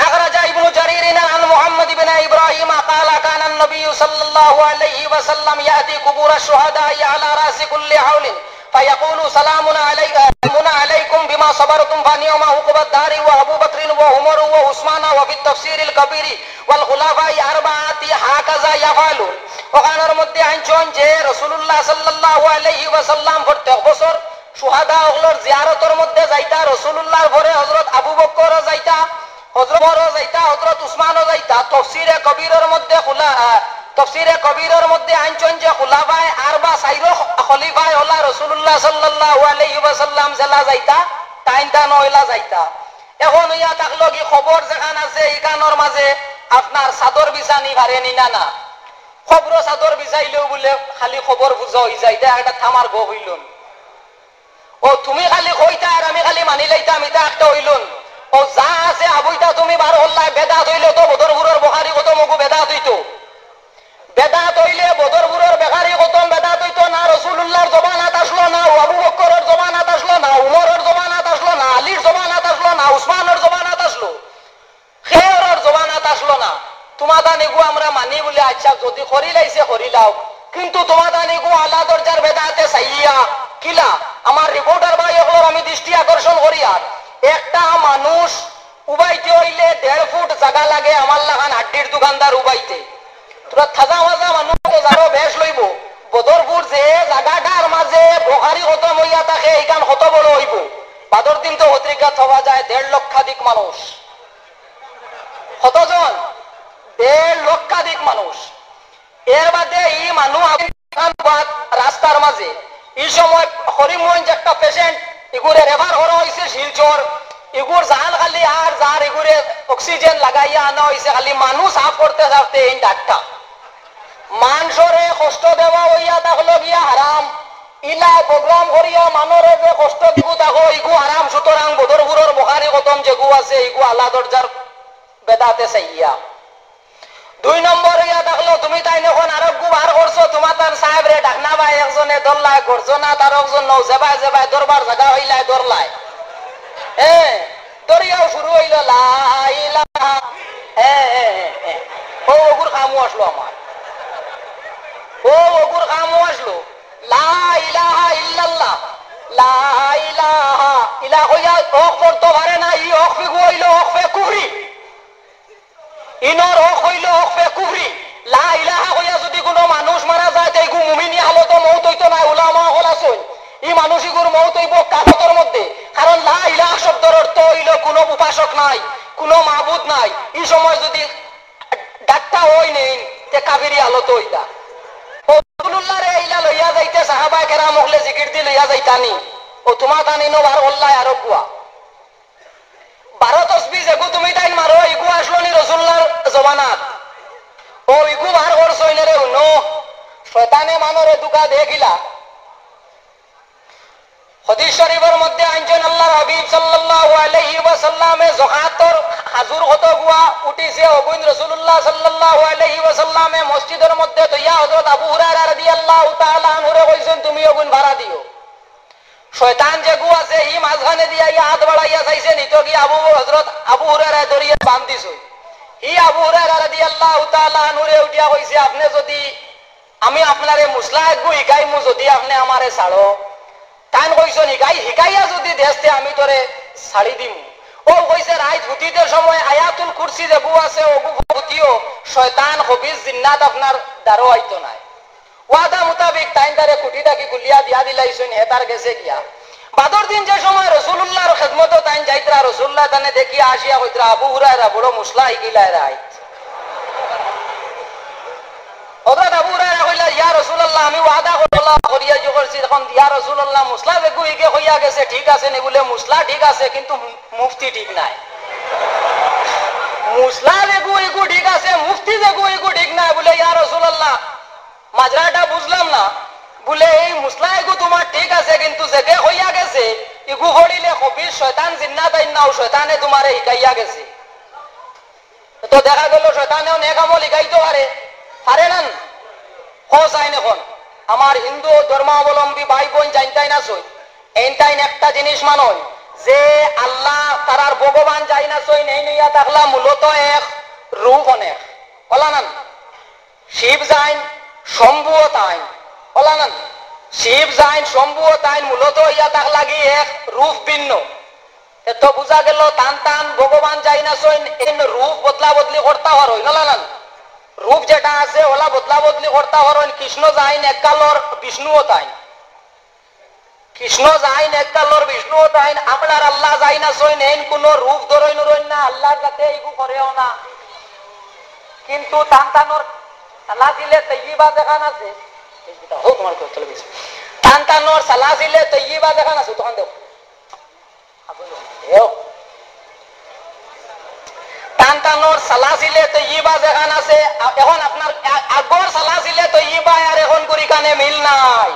أخرج ابن جرير عن محمد بن إبراهيم قال: كان النبي صلى الله عليه وسلم يأتي قبور الشهداء على رأس كل حول فيقول: سلام علي-، سلام عليكم بما صبرتم فنعم عقبى الدار وأبو بكر وعمر وعثمان وفي التفسير الكبير والخلفاء الأربعة هكذا يفعلون। ওখানোর মধ্যে আনছইন যে রাসূলুল্লাহ সাল্লাল্লাহু আলাইহি ওয়াসাল্লাম প্রত্যেক বছর শুহাদা অকলর জিয়ারতর মধ্যে যাইতা, রাসূলুল্লাহর পরে হযরত আবু বকরও যাইতা, হযরত উমরও যাইতা, হযরত উসমানও যাইতা। তফসিরে কবিরর মধ্যে খুলা-, আহ, তফসিরে কবিরর মধ্যে আনছইন যে খুলাফায়ে আরবা, চাইরো খ-, খলিফায়ে অলা রাসূলুল্লাহ সাল্লাল্লাহু আলাইহি ওয়াসাল্লাম যেলা যাইতা, তাইন তান অইলা যাইতা। এখন অইয়া থাকলো কি, কবর যেখান আছে, ইখানোর মাঝে আপনার চাদর বিছানি পারে নি না, না? কবরো চাদর বিছাইলেও বুলে খালি কবর পূজা অইযায়, ইটা একটা থামার গপ অইলো নি। ও তুমি খালি কইতায় আর আমি খালি মানিলাইতাম, ইটা একটা অইলো নি। ও যা আছে আবুইতা তুমি বার করলায়, বেদাত অইলে তো বদরপুরর বুখারী খতম অগু বেদাত অইতো। বেদাত অইলে বদরপুরর বুখারী খতম বেদাত অইতো না, রাসূলুল্লাহর জমানাত আসলো না, আবু বকরর জমানাত আসলো না, উমরর জমানাত আসলো না, আলীর জমানাত আসলো না, উসমানর জমানাত আসলো। কেউরর জমানাত আসলো না। তুমাতান ইগু আমরা মানি বুলে, আচ্ছা, যুদি করিলাইছে করিলাও, কিন্তু তুমাতান ইগু আলা দরজার বেদাতে চাইয়া কিলা? আমার রিপোর্টার ভাই অকলর আমি দৃষ্টি আকর্ষণ করিয়ার, একটা মানুষ উবাইতে অইলে দেড় ফুট জাগা লাগে আমার লাখান হাড্ডির দোকানদার উবাইতে। থুড়া তাজা মাজা মানুষ তো জারো বেশ লইবো। বদরপুর যে জাগাটার মাঝে বুখারী খতম অইয়া থাকে, ইখান কত বড় অইবো? বাদর দিন তো পত্রিকাত পাওয়া যায় দেড় লক্ষাধিক মানুষ। কতজন? দেড় লক্ষাধিক মানুষ। এর বাদে ই মানুষ রাস্তার মাঝে, ই সময় করিমগঞ্জ একটা patient, ইগুরে refer করা অইছে শিলচর, ইগুর জান খালি আর যার, ইগুরে oxygen লাগাইয়া আনা অইছে, খালি মানুষ সাফ করতে সাফতে এই ডাক্তার। মানষরে কষ্ট দেওয়া অইয়া থাকলো গিয়া হারাম। ইলা program করিয়া মানষরে যে কষ্ট দিগু থাকো, ইগু হারাম। সুতরাং বদরপুরর বুখারী খতম যেগু আছে, ইগু আলা দরজার বেদাতে চাইয়া। দুই নম্বর অইয়া থাকলো, তুমিতাইন এখন আরোগু বার করছো, তুমাতান সাহেবরে ডাকনা ভাই একজনে ধরলায়, গর্জনা তার একজন নৌ, যেবায় যেবায় ধরবার জাগা পাইলায় ধরলায়। হ্যাঁ, ধরিয়াও শুরু অইলো লা ইলাহা। হ্যাঁ, হ্যাঁ, হ্যাঁ, হ্যাঁ। ও অগুর কামও আসলো আমার। ও অগুর কামও আসলো। লা ইলাহা ইল্লাল্লাহ। লা ইলাহা। ইলা কইয়া অখ পড়তো পারে না, ই অখ ফিগু অইলো অকফে কুফরি। ইনর অখ অইলো অকফে কুফরি। লা ইলাহা কইয়া যুদি কুনু মানুষ মারা যায়, তে ইগু মুমিনি হালতো মউত অইতো নায়, উলামা অকল আছইন। ই মানুষ ইগুর মউত অইবো কাফরতর মধ্যে। কারণ লা ইলাহা শব্দর অর্থ অইলো কুনু উপাসক নাই, কুনু মাবুদ নাই। ই সময় যুদি ডাক্তার অই নেইন, তে কাফিরি হালতো অইতা। ও রাসূলুল্লাহরে ইলা লইয়া যাইতে সাহাবায়ে কেরাম অকলে জিকির দি লইয়া যাইতা নি। ও তুমাতান ইনো বার করলায় আরোগুয়া। বারো তসবি যেগু তুমিতাইন মারো, ইগু আসলো নি রাসূলুল্লাহর জমানাত? ও ইগু বার করছইন রে, হুনো। শয়তানে মানষরে ধুকা দেয় কিলা? হাদিস শরীফর মধ্যে আনছইন আল্লাহর হাবিব সাল্লাল্লাহু আলাইহি ওয়াসাল্লামে জকাতর খাজুর কতগুয়া উঠিছে, অগুইন রাসূলুল্লাহ সাল্লাল্লাহু আলাইহি ওয়াসাল্লামে মসজিদর মধ্যে থইয়া হযরত আবু হুরায়রা রাদিয়াল্লাহু তাআলা আনহুরে কইছইন, তুমি অগুইন ভাড়া দিও। শয়তান যেগু আছে, ই মাঝখানে দিয়া ই আত বাড়াইয়া চাইছে, নিতো গিয়া আবু, হযরত আবু হুরায়রায় ধরিয়া বান্ধিছইন। ই আবু হুরায়রা রাদিয়াল্লাহু তাআলা আনহুরে উঠিয়া কইছে, আপনে যুদি আমি আপনারে মুসলা এগু হিকাইমু, যুদি আপনে আমারে ছাড়ো। তাইন কইছইন, "হিকাই, হিকাইয়া যুদি দেস তে আমি তোরে ছাড়ি দিমু।" অউ কইছে, "রাইত হুতিতে সময় আয়াতুল কুরসি যেগু আছে, অগু হুতিও, শয়তান, খবিস, জিন্নাত আপনার দ্বারো আইতো নায়।" ওয়াদা মুতাবিক তাইন তারে খুটি থাকি খুলিয়া দিয়া দিলাইছইন, হে তার গেছে গিয়া। বাদর দিন যে সময় রসুলুল্লাহর খেদমতো তাইন যাইতরা, রসুলুল্লাহ তানে দেখিয়া আসিয়া কইতরা, "আবু হুরায়রা বড় মুসলা হিকিলায় রাইত।" হযরত আবু হুরায়রা কইলা, "ইয়া রাসূলুল্লাহ, আমি ওয়াদা করলা, করিয়া যে করছি, অখন ইয়া রাসূলুল্লাহ, মুসলা যেগু হিগে কইয়া গেছে, ঠিক আছে নি?" বুলে, "মুসলা ঠিক আছে, কিন্তু মু-, মুফতি ঠিক নায়। মুসলা যেগু হিগু ঠিক আছে, মুফতি যেগু হিগু ঠিক নায়।" বুলে, "ইয়া রাসূলুল্লাহ, মাজরাটা বুঝলাম না।" বুলে, "এই মুসলা এগু তুমার ঠিক আছে, কিন্তু যেগে কইয়া গেছে, ইগু পড়িলে খবিস শয়তান জিন্নাত আইন না, অউ শয়তানে তুমারে হিকাইয়া গেছে।" তো দেখা গেল শয়তানেও নেক আমল হিকাইতো পারে, পারে না? কও চাইন অখন, আমার হিন্দু ধর্মাবলম্বী ভাই বইন যাইনতাইন আছইন, এইনতাইন একটা জিনিস মানইন যে আল্লাহ তারার ভগবান যাইন আছইন, এইন অইয়া থাকলা মূলত এক, রূপ অনেক। অলা না? শিব যাইন, শম্ভুও তাইন। অলা না? শিব যাইন, শম্ভুও তাইন, মূলত অইয়া থাকলাগি এক, রূপ ভিন্ন। তে তো বুঝা গেল, তান তান ভগবান যাইন আছইন, এইন রূপ বদলা বদলি করতা পারইন, অলা না? রূপ যেটা আছে, অলা বদলা বদলি করতা পারইন। কৃষ্ণ যাইন এক কালর, বিষ্ণুও তাইন। কৃষ্ণ যাইন এক কালর, বিষ্ণুও তাইন। আমরার আল্লাহ যাইন আছইন, এইন কুনু রূপ ধরইন উরইন না, আল্লাহর যাতে এইগু করেও না। কিন্তু তান তানর সালাসিলে তৈয়বা যেখান আছে, এই যেটা হোক তোমার কথা চলে গেছে। তান তানর সালাসিলে তৈয়বা যেখান আছে, তখন দেখো। তান তানর সালাসিলে তৈয়বা যেখান আছে, আ-, অখন আপনার আ-, আগর সালাসিলে তৈয়বা আর অখনকুর ইখানে মিল নাই।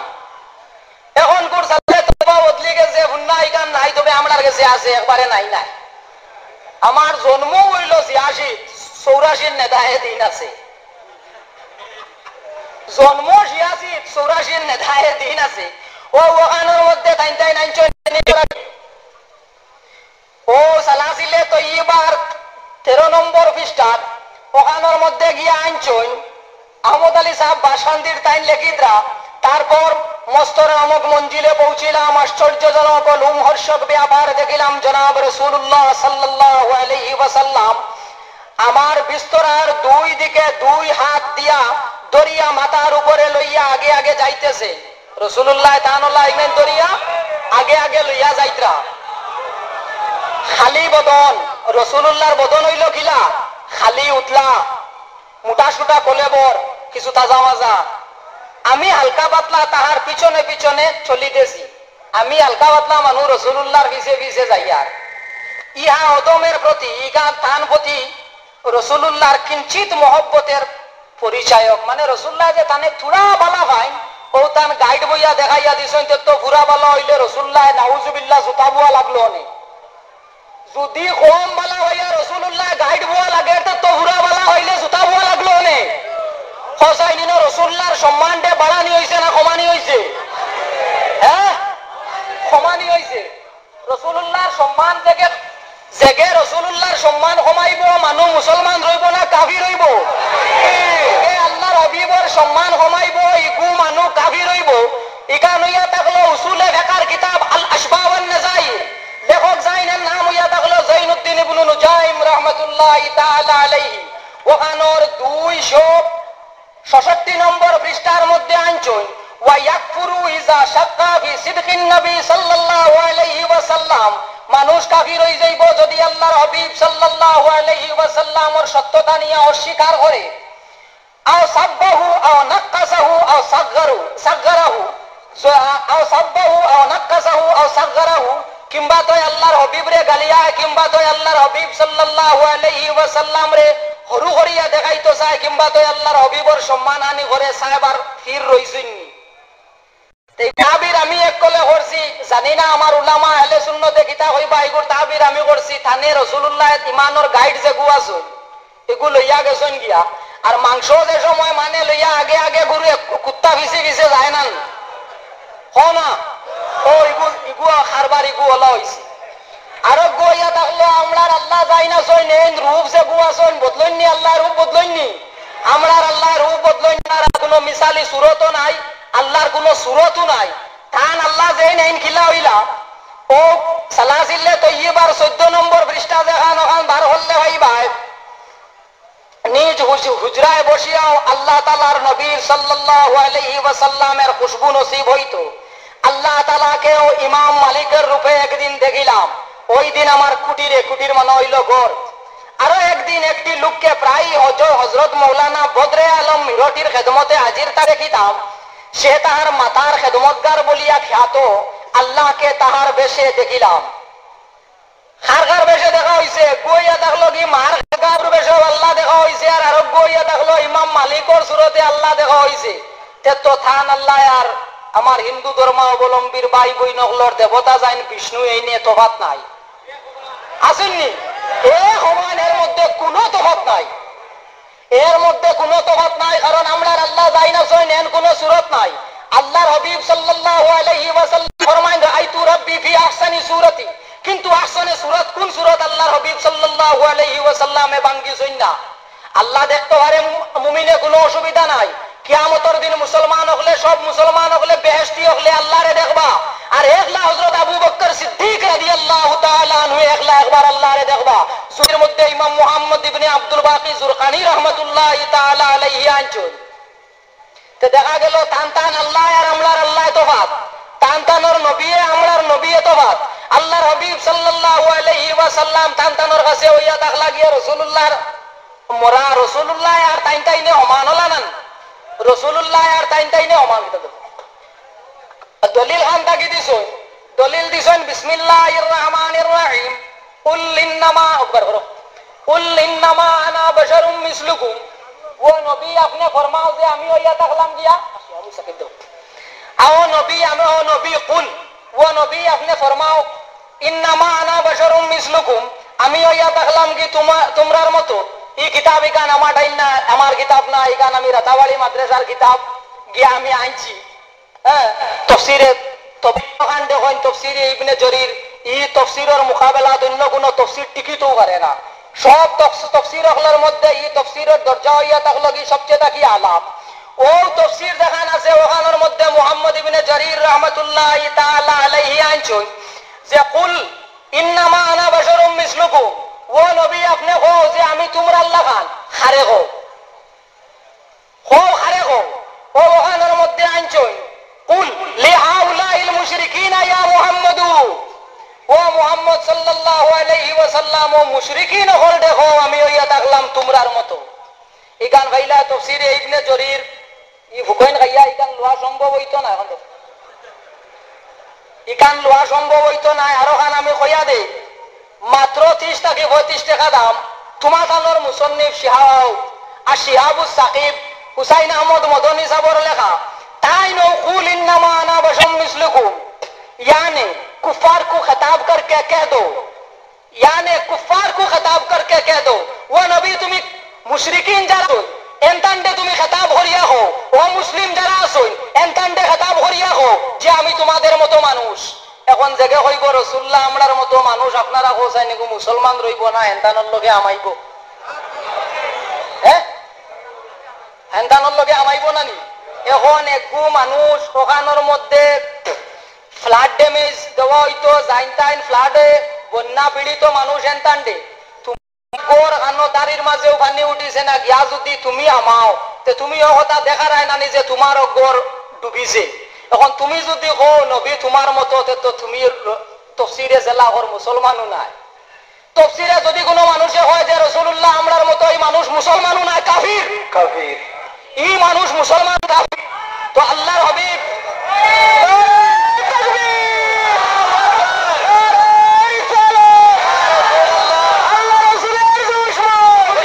অখনকুর সালাসিলে তৈয়বা বদলি গেছে, হুন্না ইখান নাই, তবে আমরার গেছে আছে, একবারে নাই নাই। আমার জন্ম অইলো ছিয়াশি, চৌরাশির নেদায়ে দিন আছে। জন্ম ছিয়াশি, চৌরাশির নেদায়ে দিন আছে। অউ অখানর মধ্যে তাইন তাইন আনছইন, অউ সালাসিলে তৈয়বার তেরো নম্বর পৃষ্ঠাত, অখানর মধ্যে গিয়া আনছইন, আহমদ আলী সাহেব বাসকান্দির তাইন লেখিতরা, তারপর মস্তর নামক মঞ্জিলে পৌঁছিলাম, আশ্চর্যজনক ও লোমহর্ষক ব্যাপার দেখিলাম, জনাব রাসূলুল্লাহ সাল্লাল্লাহু আলাইহি ওয়াসাল্লাম আমার বিস্তরার দুই দিকে দুই হাত দিয়া ধরিয়া মাথার উপরে লইয়া আগে আগে যাইতেছে। রাসূলুল্লাহ তাআলা ইমান ধরিয়া আগে আগে লইয়া যাইতরা। খালি বদন, রাসূলুল্লাহর বদন অইলো কিলা? খালি উতলা, মোটা সুটা কলেবর, কিছু তাজা মাজা। আমি হালকা পাতলা তাহার পিছনে পিছনে চলিতেছি। আমি হালকা পাতলা মানুষ, রাসূলুল্লাহর পিছে পিছে যাইয়ার। ইহা অধমের প্রতি, ইগা তান প্রতি রাসূলুল্লাহর কিঞ্চিত মহব্বতের পরিচায়ক, মানে রাসূলুল্লাহ যে তানে থুড়া বালা পাইন, অউ তান গাইড বইয়া দেখাইয়া দিছইন, তে তো পুরা বালা অইলে রাসূলুল্লায় নাউজুবিল্লাহ জুতা বুয়া লাগলো অনে। যুদি কম বালা অইয়া রাসূলুল্লায় গাইড বুয়া লাগে, তে তো পুরা বালা অইলে জুতা বুয়া লাগলো অনে। কও চাইন নি, রাসূলুল্লাহর সম্মানটা বাড়ানি অইছে না কমানি অইছে? হ্যাঁ, কমানি অইছে। রাসূলুল্লাহর সম্মান যেগে, যেগে রাসূলুল্লাহর সম্মান কমাইবো, মানুষ মুসলমান রইবো না কাফির অইবো? যেগে আল্লাহর হাবিবর সম্মান কমাইবো, ইগু মানুষ কাফির অইবো। ইখান অইয়া থাকলো উসুলে ফিকহর কিতাব আল আশবাহ ওয়ান নাজাইর, লেখক যাইনর নাম অইয়া থাকলো জৈনুদ্দিন ইবনু নুজাইম রাহমাতুল্লাহি তাআলা আলাইহি। অখানর দুইশো ছষট্টি নম্বর পৃষ্ঠার মধ্যে আনছইন, "ওয়া ইয়াকফুরু ইযা শাক্কা ফি সিদকিন নবী সাল্লাল্লাহু আলাইহি ওয়াসাল্লাম।" মানুষ কাফির অইযাইবো যুদি আল্লাহর হাবিব সাল্লাল্লাহু আলাইহি ওয়াসাল্লামর সত্যতা নিয়া অস্বীকার করে। "আও সাব্বাহু আও নাক্কাসাহু আও সাগগারু-, সাগগারাহু।" য-, আও সাব্বাহু আও নাক্কাসাহু আও সাগগারাহু, কিংবা তয় আল্লাহর হাবিবরে গালিয়ায়, কিংবা তয় আল্লাহর হাবিব সাল্লাল্লাহু আলাইহি ওয়াসাল্লামরে হুরু করিয়া দেখাইতো চায়, কিংবা তয় আল্লাহর হাবিবর সম্মানহানি করে চায়, বার ফির রইছইন নি। তে ই তাবির আমি এককলে করছি, জানি না আমার উলামা আহলে সুন্নতে কিতা কইবা, ইগুর তাবির আমি করছি, তানে রাসূলুল্লাহর ইমানর গাইড যেগু আছে, ইগু লইয়া গেছইন গিয়া। আর মাংস যে সময় মানে লইয়া আগে আগে গরু এক কু-, কুত্তা পিছে পিছে যায় না নি? কও না? অউ ইগু, ইগু কারবার ইগু অলা অইছে। আরোগু অইয়া থাকলো, আমরার আল্লাহ যাইন আছইন, এইন রূপ যেগু আছইন, বদলইন নি, আল্লাহ রূপ বদলইন নি? আমরার আল্লায় রূপ বদলইন না, আর কুনু মিসালি সুরতও নাই, আল্লার কুনু সুরতও নাই। তান আল্লা যেইন এইন কিলা অইলা, অউ সালাসিলে তৈয়বার চৈদ্দ নম্বর পৃষ্ঠা যেখান, অখান বার করলে পাইবায়। নিজ হুজ-, হুজরায় বসিয়াও আল্লা তাআলার নবীর সাল্লাল্লাহু আলাইহি ওয়াসাল্লামের খুশবু নসিব অইতো। আল্লা তাআলাকেও ইমাম মালিকের রূপে একদিন দেখিলাম। ওই দিন আমার কুটিরে, কুটির মানে অইলো ঘর। আরো একদিন একটি লোককে প্রায়ই হজ-, হজরত মৌলানা বদরে আলম মিরটির খেদমতে হাজির তা দেখিতাম। সে তাহার মাতার খেদমতগার বলিয়া খ্যাত। আল্লাকে তাহার বেশে দেখিলাম। কার কার বেশে দেখা অইছে? এগু অইয়া থাকলো কি মার খেদমতগার বেশে আল্লা দেখা অইছে, আর আরোগু অইয়া থাকলো ইমাম মালিকর সুরতে আল্লা দেখা অইছে। তে তো তান আল্লায় আর আমার হিন্দু ধর্মাবলম্বীর ভাই বইন অকলর দেবতা যেইন বিষ্ণু, এইনে তফাত নাই। আছইন নি? এক সমান, এর মধ্যে কুনু তফাত নাই। এর মধ্যে কুনু তফাত নাই, কারণ আমরার আল্লা যেইন আছইন, এন কুনু সুরত নাই। আল্লার হাবিব সাল্লাল্লাহু আলাইহি ওয়াসাল্লাম ফরমাইন, "রাআইতু রাব্বি ফি আহসানি সুরতি।" কিন্তু আহসানে সুরত কুন সুরত আল্লার হাবিব সাল্লাল্লাহু আলাইহি ওয়াসাল্লামে ভাঙ্গিছইন না। আল্লা দেখতো পারে মু-, মুমিনে, কুনু অসুবিধা নাই। কিয়ামতর দিন মুসলমান অকলে, সব মুসলমান অকলে, বেহেশতি অকলে আল্লারে দেখবা। আর একলা হজরত আবু বকর সিদ্দিক রাদিয়াল্লাহু তাআলা আনহু একলা একবার আল্লারে দেখবা। জুরির মধ্যে ইমাম মুহাম্মদ ইবনে আব্দুল বাকি জুরকানি রহমতুল্লাহি তাআলা আলাইহি আনছইন। তে দেখা গেল তান তান আল্লায় আর আমরার আল্লায় তফাত, তান তানর নবিয়ে আমরার নবিয়ে তফাত। আল্লার হাবিব সাল্লাল্লাহু আলাইহি ওয়াসাল্লাম তান তানর কাছে অইয়া থাকলা গিয়া রসুলুল্লাহর মরা, রসুলুল্লায় আর তাইন তাইনে সমান অইলা নানি? রসুলুল্লায় আর তাইন তাইনে সমান। কিতা দেখো? দলিল খান থাকি দিছইন, দলিল দিছইন, বিসমিল্লাহির রহমানির রহিম, কুল ইন্নামা, একবার করো, কুল ইন্নামা আনা বাশারুম মিসলুকুম। ও নবী, আপনে ফরমাও যে আমি অইয়া থাকলাম গিয়া, আও নবী, আমি, ও নবী, কুল, ও নবী, আপনে ফরমাও, ইন্নামা আনা বাশারুম মিসলুকুম, আমি অইয়া থাকলাম কি তুমা-, তুমরার মতো। ই কিতাব ইখান আমার ডাইন না, আমার কিতাব না, ইখান আমি রাতাবাড়ি মাদ্রাসার কিতাব গিয়া আমি আনছি। হ্যাঁ, তফসিরে তবরির খান দেখইন, তফসিরে ইবনে জরির, ই তফসিরর মোকাবেলাত অন্য কুনু তফসির টিকিতেও পারে না। সব তফস-, তফসির অকলর মধ্যে ই তফসিরর দরজা অইয়া থাকলো কি সবচেয়ে থাকি আলা। অউ তফসির যেখান আছে, অখানর মধ্যে মুহাম্মদ ইবনে জরির রহমতুল্লাহি তাআলা আলাইহি আনছইন যে, "কুল ইন্নামা আনা বাশারুম মিসলুকুম।" ও নবী, আপনে কও যে আমি তুমরার লাখান, কারে কও? কও, কারে কও? ও অখানর মধ্যে আনছইন, "কুল লিহাউলাইল মুশরিকিনা ইয়া মুহাম্মাদু।" ও মুহাম্মদ সাল্লাল্লাহু আলাইহি ওয়াসাল্লাম, ও মুশরিকিন অকলরে কও, আমি অইয়া থাকলাম তুমরার মতো। ইখান পাইলা তফসিরে ইবনে জরির, ই হুকইন খাইয়া ইখান লওয়া সম্ভব অইতো না অখন তো। ইখান লওয়া সম্ভব অইতো নায়, আরোখান আমি কইয়া দেই। মাত্র ত্রিশ থাকি পঁয়ত্রিশ টেকা দাম। তুমার তানর মুসন্নিফ শিহাব, আর শিহাবুস সাকিব, হুসাইন আহমদ মদনী সাবর লেখা। তাইন অউ কুল ইন্নামা আনা বাশারুম মিসলুকুম, ইয়ানি কুফফার কো খিতাব করকে কহ দো, ইয়ানি কুফফার কো খিতাব করকে কহ দো, ও নবী, তুমি মুশরিকিন যারা আছইন, এনতানরে তুমি খিতাব করিয়া কও, ও মুসলিম যারা আছইন, এনতানরে খিতাব করিয়া কও যে আমি তুমাদের মতো মানুষ। অখন যেগে কইবো, "রসুলুল্লাহ আমরার মতো মানুষ, আপনারা কও চাইন এগু মুসলমান রইবো না, এনতানর লগে হামাইবো?" হে? এনতানর লগে হামাইবো না নি? অখন এগু মানুষ অখানর মধ্যে flood damage দেওয়া অইতো, যেইন তাইন flood-এ বন্যা পীড়িত মানুষ এনতানরে। তুমি ঘর খানো দাড়ির মাঝেও পানি উঠিছে না, গিয়া যুদি তুমি হামাও, তে তুমি অউ কথা দেখারায় না নি যে তুমারও ঘর ডুবিছে। অখন তুমি যুদি কও নবী তুমার মতো, তে তো তুমি র-, তফসিরে জেলা ঘর মুসলমানও নায়। তফসিরে যুদি কুনু মানুষে কয় যে রসুলুল্লাহ আমরার মতো, ই মানুষ মুসলমানও নায়, কাফির। কাফির। ই মানুষ মুসলমান কাফির। তো আল্লার হাবিব, আল্লার রসুলের দুশমন।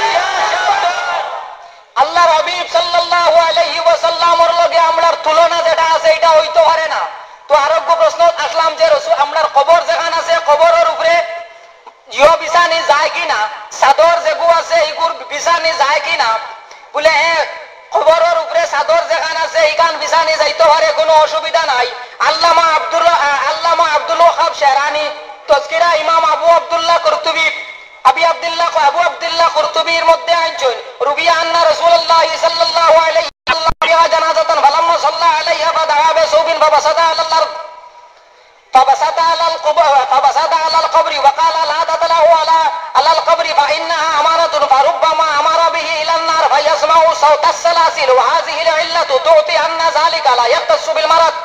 আল্লার হাবিব সাল্লাল্লাহু আলাইহি ওয়াসাল্লামর লগে আমরার তুলনা যেটা আছে, ইটা অইতো পারে না। তো আরোগু প্রশ্ন আসলাম যে রসুল, আমরার কবর যেখান আছে, কবরর উপরে ইয়ো বিছানি যায় কি না, চাদর যেগু আছে, ইগুর বিছানি যায় কি না? বুলে, "হে, কবরর উপরে চাদর যেখান আছে, ইখান বিছানি যাইতো পারে, কুনু অসুবিধা নাই।" আল্লামা আব্দুর র-, আ, আল্লামা আব্দুল ওয়াহাব শেরানি, তজকিরা ইমাম আবু আব্দুল্লাহ কুরতুবী, আবি আব্দুল্লাহ, আবু আব্দুল্লাহ কুরতুবীর মধ্যে আনছইন, রুবিয়া আন্না রাসূলুল্লাহ সাল্লাল্লাহু আলাইহি ওয়াসাল্লাম বিহা জানাজাতান ফালাম্মা সাল্লা আলাইহা ফাদাআ বিসাউবিন ফাবাসাতা আলাল আরদ। فبسط على القبر، فبسط على القبر وقال: لا تطلعوا على، على القبر فإنها أمانة، فربما أمر به إلى النار فيسمع صوت السلاسل، وهذه العلة تعطي أن ذلك لا يختص بالمرأة،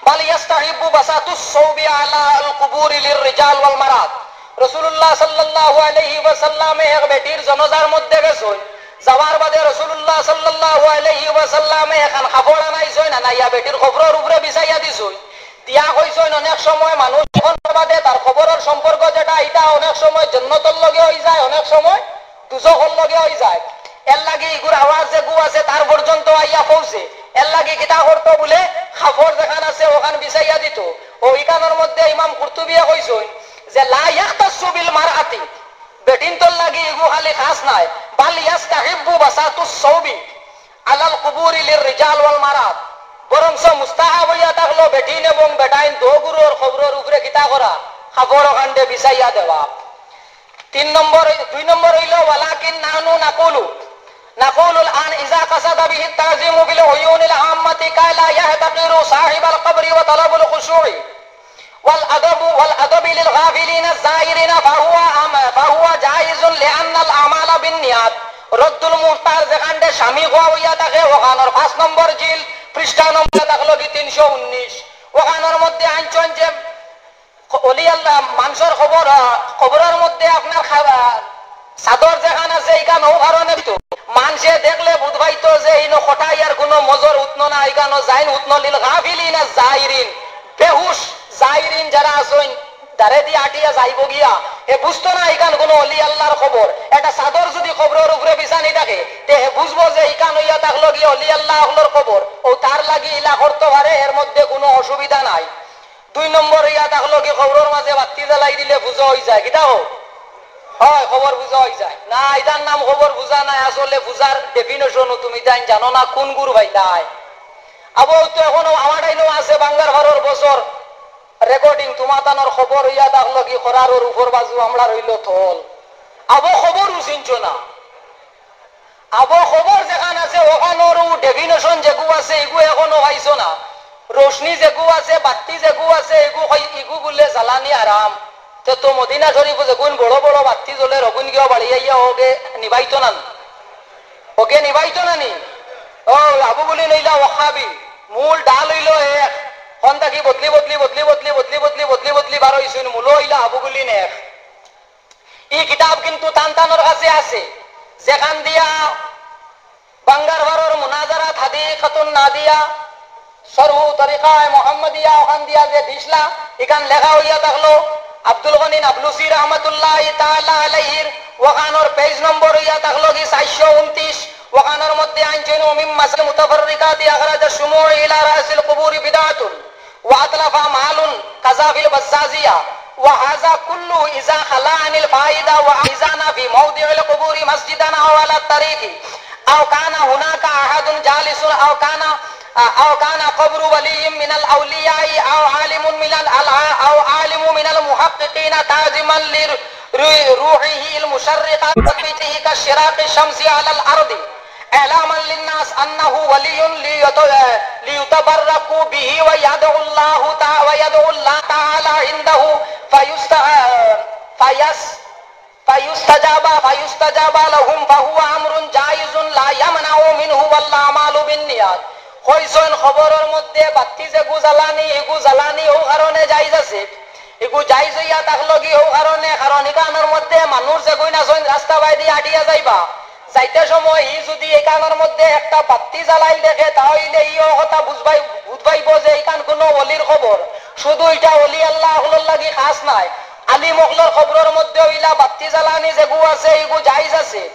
بل يستحب بساط الثوب على القبور للرجال والمرأة. রাসূলুল্লাহ সাল্লাল্লাহু আলাইহি ওয়াসাল্লামে এক বেটির জানাজার মধ্যে গেছইন। যাওয়ার বাদে রাসূলুল্লাহ সাল্লাল্লাহু আলাইহি ওয়াসাল্লামে এখান কাপড় আনাইছইন, আনাইয়া বেটির কবরর উপরে বিছাইয়া দিছইন। দিয়া কইছইন, অনেক সময় মানুষ যখন বাদে তার কবরর সম্পর্ক যেটা, ইটা অনেক সময় জন্নতর লগে অইযায়, অনেক সময় দুজখর লগে অইযায়। এরলাগি ইগুর আওয়াজ যেগু আছে তার পর্যন্ত আইয়া পৌঁছে। এরলাগি কিতা করতো বুলে, কাপড় যেখান আছে অখান বিছাইয়া দিতো। অউ ইখানর মধ্যে ইমাম কুরতুবিয়ে কইছইন যে, لا يختص بالمرأة, বেটিন্তর লাগি ইগু খালি খাছ নায়, بل يستحب بساط الثوب على القبور للرجال والمرأة, বরঞ্চ মুস্তাহাব অইয়া থাকলো বেটিন এবং বেটাইন দুইগুর কবরর উপরে কিতা করা, কাপড় অখানরে বিছাইয়া দেওয়া। তিন নম্বর, দুই নম্বর অইলো, ولكن نحن نقول، نقول الآن إذا قصد به التعظيم بالعيون العامة كي لا يحتقر صاحب القبر وطلب الخشوع والأدب، والأدب للغافلين الزائرين فهو أم-، فهو جائز لأن الأعمال بالنيات. রদ্দুল মুখতার যেখানরে শামী কওয়া অইয়া থাকে, অখানর পাঁচ নম্বর জিল, পৃষ্ঠা নম্বর থাকলো কি তিনশো উনিশ, অখানর মধ্যে আনছইন যে অলি আল্লাহ, মানষর কবর, আহ, কবরর মধ্যে আপনার খা-, আহ, চাদর যেখান আছে, ইখান অউ কারণে তো মানষে দেখলে বুঝ পাইতো যে ইনো কটাইয়ার কুনু মজর উতনো না, ইখানো জাইন উতনো, للغافلين الزائرين, বেহুশ জাইরিন যারা আছইন, দারেদি আটিয়া যাইবো গিয়া, হে বুঝতো না ইখান কুনু অলি আল্লাহর কবর। একটা চাদর যুদি কবরর উপরে বিছানি থাকে, তে হে বুঝবো যে ইখান অইয়া থাকলো গিয়া অলি আল্লাহ অকলর কবর। অউ তার লাগি ইলা করতো পারে, এর মধ্যে কুনু অসুবিধা নাই। দুই নম্বর অইয়া থাকলো কি, কবরর মাঝে বাত্তি জ্বালাই দিলে পূজা অইযায়। কিতা কও? অয়, কবর পূজা অইযায়। না, ইটার নাম কবর পূজা নায়, আসলে পূজার definition-ও তুমি তাইন জানো না, কুন গুর পাইলায়। আবো, অউ তো অখনো আমার টাইমও আছে, বাঙ্গার বারোর বছর recording, তুমাতানর কবর অইয়া থাকলো কি, করারর উপর বাজু, আমরার অইলো তল। আবো, কবরও চিনছো না। আবো কবর যেখান আছে, অখানরও definition যেগু আছে, ইগু অখনো পাইছো না। রোশনি যেগু আছে, বাত্তি যেগু আছে, ইগু কই-, ইগু বুলে জ্বালানি হারাম। তে তো মদিনা শরীফো যেগুন বড় বড় বাত্তি জ্বলের, অগুন গিয়া বাড়ি আইয়া অগে নিবাইতো না নি? অগে নিবাইতো না নি? অউ আবু বুলিন অইলা ওয়াহাবি, মূল ডাল অইলো এক। হন থাকি বদলি বদলি, বদলি বদলি, বদলি বদলি, বদলি বদলি বার অইছইন, মূলো অইলা আবু বুলিন এক। ই কিতাব কিন্তু তান তানর কাছে আছে, যেখান দিয়া বাঙ্গার বারোর মুনাজারাত হাদিকাতুন নাদিয়া, শরহু তরিকায়ে মুহাম্মদিয়া, অখান দিয়া যে দিছলা, ইখান লেখা অইয়া থাকলো আব্দুল গনি নাবলুসি রহমতুল্লাহি তাআলা আলাইহির, অখানর page নম্বর অইয়া থাকলো কি চাইরশো ঊনত্রিশ, অখানর মধ্যে আনছইন, ومن مسائل المتفرقات أخرج الشموع إلى رأس القبور بدعة وأتلف مال كذا في البزازية، وهذا كله إذا خلا عن الفائدة، وإذا بنى في موضع القبور مسجدا أو على الطريق، أو كان هناك أحد جالس، أو كان، أو كان قبر ولي من الأولياء، أو عالم من ال-، أو عالم من المحققين تعظيما لروحه المشرقة وتثبيته كاشراق الشمس على الأرض. إعلاما للناس أنه ولي ليت-، ليتبركوا به ويدعوا الله تع-، ويدعوا الله تعالى عنده فيست-، فيس-، فيستجاب، فيستجاب لهم، فهو أمر جائز لا يمنع منه، والأعمال بالنيات. কইছইন কবরর মধ্যে বাত্তি যেগু জ্বালানি, ইগু জ্বালানি অউ কারণে জায়েজ আছে। ইগু জায়েজ অইয়া থাকলো কি অউ কারণে, কারণ ইখানর মধ্যে মানুষ যেগুইন আছইন রাস্তা বায়দি আটিয়া যাইবা, যাইতে সময় ই যুদি ইখানর মধ্যে একটা বাত্তি জ্বালাইল দেখে, তা অইলে ইও কথা বুঝবাই-, বুঝবাইবো যে ইখান কুনু অলির কবর। শুধু ইটা অলি আল্লাহ অকলর লাগি খাছ নায়, আলিম অকলর কবরর মধ্যে অইলা বাত্তি জ্বালানি যেগু আছে, ইগু জায়েজ আছে।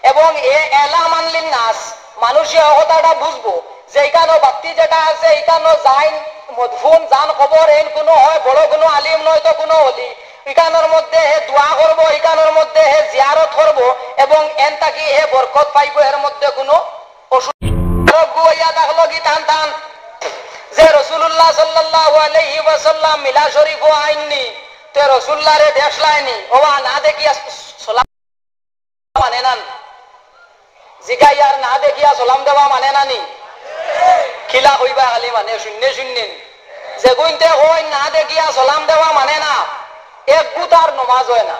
এবং এ এলামান লিন্নাস, মানুষে অ কথাটা বুঝবো যে ইখানো বাত্তি যেটা আছে, ইখানো যাইন মদফুন, যান কবর, এইন কুনু হয় বড় কুনু আলিম নয় তো কুনু অলি, ইখানর মধ্যে হে দোয়া করবো, ইখানর মধ্যে হে জিয়ারত করবো এবং এন থাকি হে বরকত পাইবো, এর মধ্যে কুনু অসুবিধা। আরোগ্য অইয়া থাকলো কি তান তান যে রাসূলুল্লাহ সাল্লাল্লাহু আলাইহি ওয়াসাল্লাম মিলাদ শরীফও আইননি, তে রাসূলুল্লাহরে দেখলায়নি, ওবা না দেখিয়া সলা- জিগাইয়ার না দেখিয়া সালাম দেওয়া মানে না নি? কিলা কইবা খালি মানে শূন্য শূন্য। যেগুইনতে কইন না দেখিয়া সালাম দেওয়া মানে না, এক গুতার নমাজ অয় না।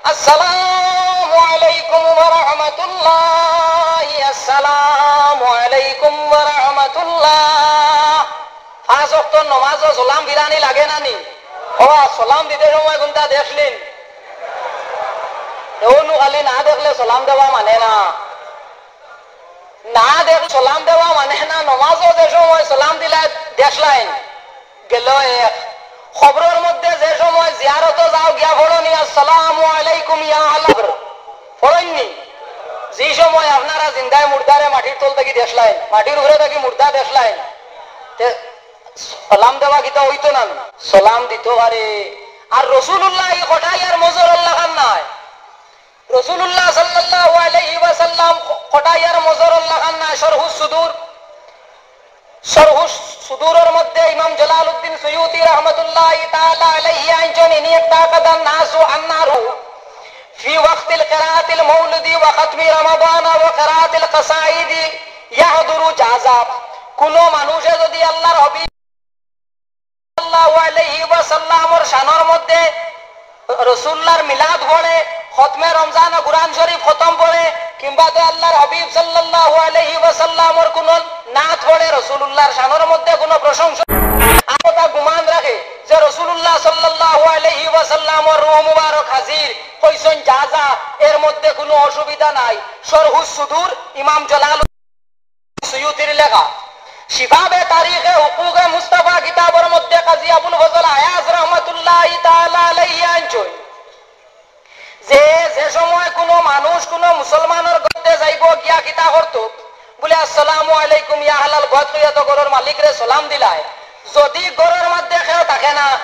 আসসালামু আলাইকুম ওয়া রাহমাতুল্লাহ, আসসালামু আলাইকুম ওয়া রাহমাতুল্লাহ। পাঁচ ওয়াক্ত নমাজো সালাম ফিরানি লাগে না নি? ও, সালাম দিতে সময় কুনটা দেখলিন? এও নু খালি না দেখলে সালাম দেওয়া মানে না। না দেখ, সালাম দেওয়া মানে না, নমাজো যে সময় সালাম দিলা দেখলাইন, গেল এক। কবরর মধ্যে যে সময় জিয়ারতো যাও গিয়া পড়নি, আসসালামু আলাইকুম ইয়া আহলাল কবর। পড়ইন নি? যে সময় আপনারা জিন্দায় মুর্দারে মাটির তল থাকি দেখলাইন, মাটির উপরে থাকি মুর্দা দেখলাইন, তে সালাম দেওয়া কিতা অইতো না? সালাম দিতো পারে। আর রসুলুল্লাহ ই কটাইয়ার মজরর লাখান নায়। রসুলুল্লাহ সাল্লাল্লাহু আলাইহি ওয়াসাল্লাম কটাইয়ার মজরর লাখান নায়। শরহুস সুদুর, শরহুস সুদুরর মধ্যে ইমাম জালালউদ্দিন সুয়ুতি রাহমাতুল্লাহি তাআলা আলাইহি আনছইন, ইনি একটা কাদান নাসু আন্নারু ফি ওয়াক্তিল কিরাআতিল মাউলিদি ওয়া খাতমি রমাদান ওয়া কিরাআতিল কাসাইদি ইয়াহদুরু জাজা। কুনু মানুষে যদি আল্লাহর হাবিব সাল্লাল্লাহু আলাইহি ওয়াসাল্লামর শানর মধ্যে রসুলুল্লাহর মিলাদ পড়ে, খতমে রমজান ও কুরআন শরীফ খতম পড়ে, কিংবা তো আল্লাহর হাবিব সাল্লাল্লাহু আলাইহি ওয়াসাল্লামর কুনু নাত পড়ে, রসুলুল্লাহর শানর মধ্যে কুনু প্রশংসা, আর কথা গুমান রাখে যে রসুলুল্লাহ সাল্লাল্লাহু আলাইহি ওয়াসাল্লামর রূহ মুবারক হাজির, কইছইন জাজা, এর মধ্যে কুনু অসুবিধা নাই। শরহুস সুদুর, ইমাম জালাল সুয়ুতির লেখা। শিবাবে তারিখে হুকুকে মুস্তাফা কিতাবর মধ্যে কাজী আবুল ফজল আয়াজ রহমতুল্লাহি তাআলা আলাইহি আনছইন যে, যে সময় কুনু মানুষ কুনু মুসলমানর ঘরো যাইবো, গিয়া কিতা করতো? বুলে, "আসসালামু আলাইকুম ইয়া আহলাল বাইত" কইয়া তো ঘরর মালিকরে সালাম দিলায়। যদি ঘরর মধ্যে কেউ থাকে না,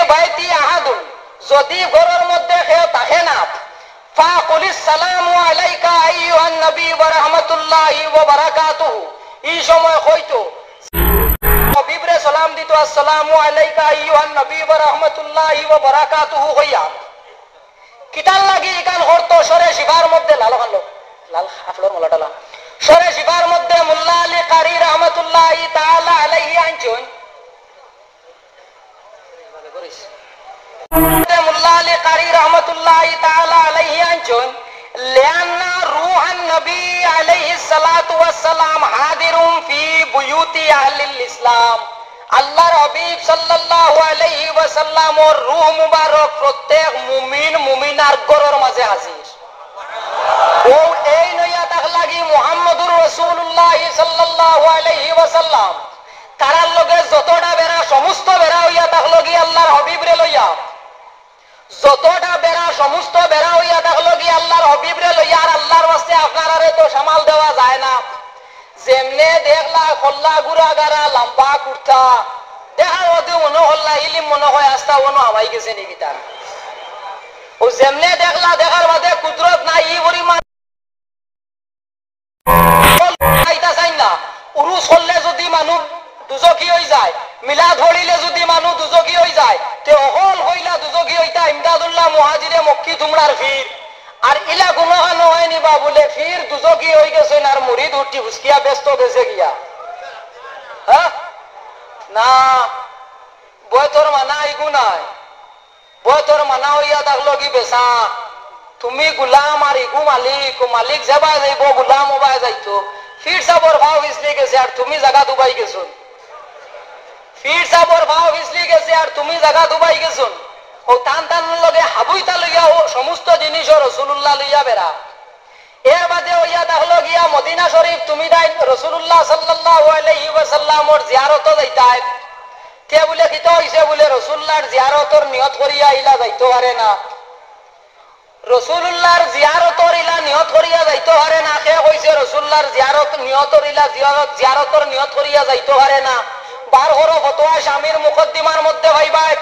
বাইতি আহাদুন, যদি ঘরর মধ্যে কেউ থাকে না, ফাকুলিস সালামু আলাইকা আইয়ুহান নবী ওয়া রাহমাতুল্লাহি ওয়া বারাকাতুহু। ই সময় কইতো, হাবিবরে সালাম দিতো, "আসসালামু আলাইকা আইয়ুহান নবী ওয়া রাহমাতুল্লাহি ওয়া বারাকাতুহু" কইয়া। কিতার লাগি ইখান করতো? শরে শিফার মধ্যে, লাল খান লো, লাল আফলর মোলাটা লাল। শরে শিফার মধ্যে মোল্লা আলী কারি রহমতুল্লাহি তাআলা আলাইহি আনছইন। মোল্লা আলী কারি রহমতুল্লাহি তাআলা আলাইহি আনছইন, "লিআন্না রূহান নবী আলাইহিস সালাতু ওয়াস সালাম হাদিরুন ফি বুয়ুতি আহলিল ইসলাম।" আল্লাহর হাবিব সাল্লাল্লাহু আলাইহি ওয়াসাল্লামর রূহ মুবারক প্রত্যেক মুমিন মুমিনার ঘরর মাঝে হাজির। ও এই নইয়া থাকলা কি মুহাম্মদুর রাসূলুল্লাহ সাল্লাল্লাহু আলাইহি ওয়াসাল্লাম, তারার লগে যতটা বেড়া, সমস্ত বেড়া অইয়া থাকলো কি আল্লাহর হাবিবরে লইয়া, যতটা বেড়া, সমস্ত বেড়া অইয়া থাকলো কি আল্লাহর হাবিবরে লইয়া। আর আল্লাহর ওয়াস্তে আপনারারে তো সামাল দেওয়া যায় না। যেমনে দেখলা, খল্লা গুড়া গাড়া, লম্বা কুর্তা, দেখার মধ্যে মনো খল্লা ইলিম মনো অয় আস্তা অনো হামাই গেছে নি কিতা? ও যেমনে দেখলা, দেখার বাদে কুদরত নাই, ই পরিমাণ আইতা চাইন না। উরুস করলে যদি মানুষ দুজখি অই যায়, মিলাদ পড়িলে যদি মানুষ দুজখি অই যায়, তে অকল কইলা দুজখি অইতা ইমদাদুল্লাহ মুহাজিরে মক্কি তুমরার ফির। আর ইলা কুনু খানো অয়নি বা বুলে ফির দুজখি অই গেছইন আর মুরিদ উঠি হুসকিয়া বেস্ত গেছে গিয়া। হ্যাঁ? না, বয়তর মানা ইগু নায়। বয়তর মানা অইয়া থাকলো কি বেচা, তুমি গুলাম আর ইগু মালিক, ও মালিক যেবায় যাইবো গুলাম ওবায় যাইতো। ফির সাবর ফাও ফিসলি গেছে আর তুমি জাগাত উবাই গেছো। ফির সাবর ফাও ফিসলি গেছে আর তুমি জাগাত উবাই গেছো। ও তান তান লগে হাবুইতা লইয়া ও সমস্ত জিনিসও রসুলুল্লাহ লইয়া বেড়া। এর বাদে অইয়া থাকলো গিয়া মদিনা শরীফ, তুমি তাইন রসুলুল্লাহ সাল্লাল্লাহু আলাইহি ওয়াসাল্লামর জিয়ারতো যাইতায়। তে বুলে কিতা অইছে বুলে রসুলুল্লাহর জিয়ারতর নিয়ত করিয়া ইলা যাইতো পারে না। রসুলুল্লাহর জিয়ারতর ইলা নিয়ত করিয়া যাইতো পারে না। কে কইছে রসুলুল্লাহর জিয়ারত নিয়তর ইলা জিয়ারত, জিয়ারতর নিয়ত করিয়া যাইতো পারে না? বার করো ফতোয়া শামীর মুকদ্দিমার মধ্যে পাইবায়।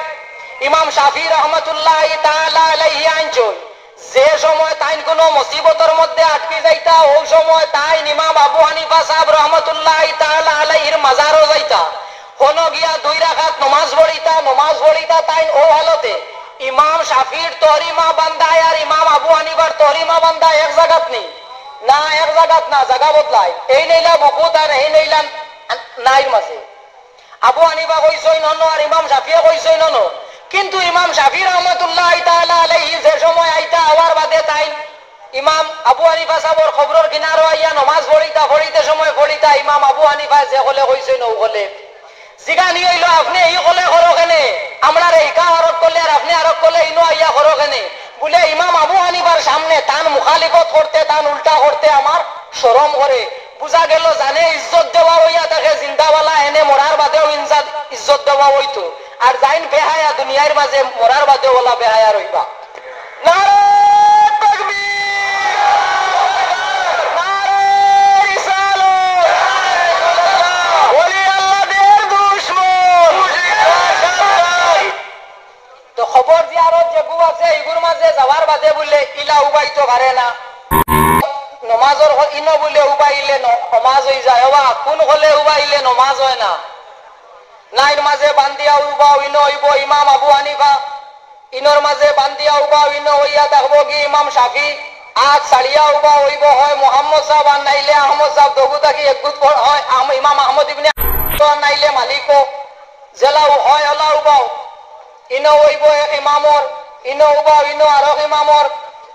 ইমাম শাফি রহমতুল্লাহি তাআলা আলাইহি আনছইন, যে সময় তাইন কুনু মুসিবতর মধ্যে আটকি যাইতা, অউ সময় তাইন ইমাম আবু হানিফা সাহেব রহমতুল্লাহি তাআলা আলাইহির মাজারো যাইতা। হনো গিয়া দুই রাকাত নমাজ পড়িতা, নমাজ পড়িতা তাইন অউ হালতে। ইমাম শাফির তহরিমা বান্দায় আর ইমাম আবু হানিফার তহরিমা বান্দা এক জাগাত নি? না, এক জাগাত না, জাগা বদলায়। এইন ইলা বুকুত আর এইন ইলা নাইর মাঝে। আবু হানিফা কইছইন অনো আর ইমাম শাফিয়ে কইছইন অনো। কিন্তু ইমাম শাফি রহমতুল্লাহি তাআলা আলাইহি যে সময় আইতা, আওয়ার বাদে তাইন ইমাম আবু হানিফা সাবর কবরর কিনারো আইয়া নমাজ পড়িতা, পড়িতে সময় পড়িতা ইমাম আবু হানিফায় যে কলে কইছইন অউ কলে। জিগানি অইলো, "আপনে ই কলে করো কেনে? আমরারে ইকা আরক কলে আর আপনে আরক কলে ইনো আইয়া করো কেনে?" বুলে, "ইমাম আবু হানিফার সামনে তান মুখালিফত করতে, তান উল্টা করতে আমার শরম করে।" বুঝা গেল, জানে ইজ্জত দেওয়া অইয়া থাকে জিন্দাওয়ালা, এনে মরার বাদেও ইনজা-, ইজ্জত দেওয়া অইতো। আর যাইন বেহায়া দুনিয়ার মাঝে, মরার বাদেও অলা বেহায়া রইবা। নারায়ে তাকবীর! নারায়ে রিসালাত! ওলি আল্লাহ দের দুশমন! তো কবর জিয়ারত যেগু আছে, ইগুর মাঝে যাওয়ার বাদে বুলে ইলা উবাইতো পারে না। নমাজর হ-, ইনো বুলে উবাইলে ন-, নমাজ অই যায়। ওবা, কুন কলে উবাইলে নমাজ অয় না? নাইর মাঝে বান্দিয়া উবাও, ইনো অইবো ইমাম আবু হানিফা। ইনোর মাঝে বান্দিয়া উবাও, ইনো অইয়া থাকবো কি ইমাম শাফি। আত ছাড়িয়া উবাও অইবো হয় মোহাম্মদ সাব আর নাইলে আহমদ সাব, দগু থাকি একগুত পড় হয় আম-, ইমাম আহমদ ইবনে আর নাইলে মালিকও। যেলা উ-, হয় অলা উবাও। ইনো অইবো এক ইমামর, ইনো উবাও, ইনো আরক ইমামর,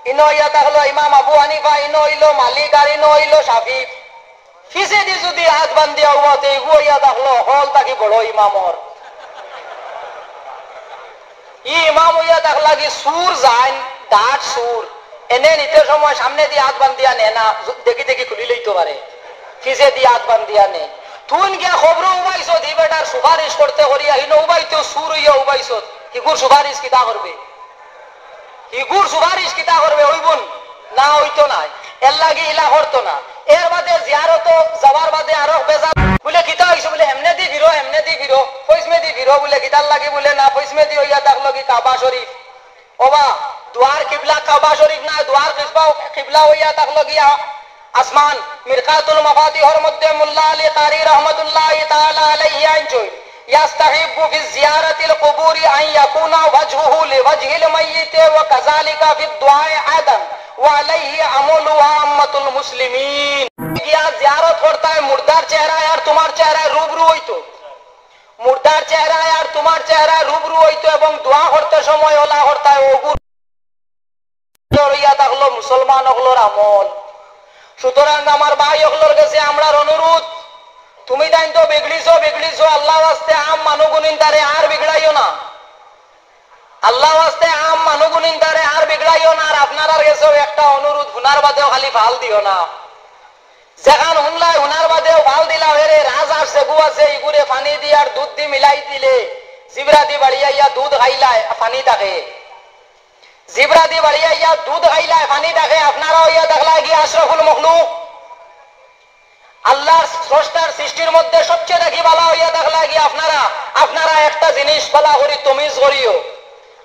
ইনো অইয়া থাকলো ইমাম আবু হানিফা, ইনো অইলো মালিক আর ইনো অইলো শাফি। পিছেদি যুদি আত বান্দিয়া উবাও তে ইগু অইয়া থাকলো হকল থাকি বড় ইমামর। ই ইমাম অইয়া থাকলা কি সুর যাইন, ডাট সুর। এনে নিতে সময় সামনেদি আত বান্দিয়া নে না, যু-, দেখি দেখি খুলি লইতো পারে। পিছেদি আত বান্দিয়া নে। তুইন গিয়া কবরো উবাইছত, ই বেটার সুপারিশ করতে করিয়া, হিনো উবাইতেও সুর অইয়া উবাইছত। হিগুর সুপারিশ কিতা করবে? হিগুর সুপারিশ কিতা করবে? অইবো নি? না, অইতো নায়। এর লাগি ইলা করতো না। এর বাদে জিয়ারতো যাওয়ার বাদে আরো বেজার। বুলে, "কিতা অইছে?" বুলে, "হেমনেদি ফিরো, হেমনেদি ফিরো, পইছমেদি ফিরো।" বুলে, "কিতার লাগি?" বুলে, "না, পইছমেদি অইয়া থাকলো কি কাবা শরীফ।" ওবা, দুয়ার কিবলা কাবা শরীফ না, দুয়ার কিবলা, কিবলা অইয়া থাকলো গিয়া আসমান। মিরকাতুল মাফাতিহর মধ্যে মোল্লা আলী কারি রহমতুল্লাহি তাআলা আলাইহি আনছইন, "يستحب في زيارة القبور أن يكون وجهه لوجه الميت وكذلك في الدعاء أيضا وعليه عمل عامة المسلمين।" গিয়া জিয়ারত করতায় মুর্দার চেহারায় আর তুমার চেহারায় রুবরু অইতো। মুর্দার চেহারায় আর তুমার চেহারায় রুবরু অইতো এবং দোয়া করতে সময় অলা করতায় অগুর অইয়া থাকলো মুসলমান অকলর আমল। সুতরাং আমার ভাই অকলর গেছে আমরার অনুরোধ, তুমি তাইন তো বিগড়িছো, বিগড়িছো, আল্লাহ ওয়াস্তে আম মানুগুনিন তারে আর বিগড়াইও না। আল্লাহ ওয়াস্তে আম মানুগুনিন তারে আর বিগড়াইও না। আর আপনারার গেছেও একটা অনুরোধ, হুনার বাদেও খালি ফাল দিও না। যেখান হুনলায়, হুনার বাদেও ফাল দিলাও, এরে রাজ আর সেগু আছে, ইগুরে পানি দি আর দুধ দি মিলাই দিলে, জিবরাদি বাড়িয়া ইয়া দুধ খাইলায়, পানি থাকে। জিবরাদি বাড়িয়া ইয়া দুধ খাইলায়, পানি থাকে। আপনারা অইয়া থাকলা কি আশরাফুল মখলুক, আল্লাহর স্রষ্টার সৃষ্টির মধ্যে সবচেয়ে দেখি বালা অইয়া থাকলা কি আপনারা। আপনারা একটা জিনিস বালা করি তমিজ করিও।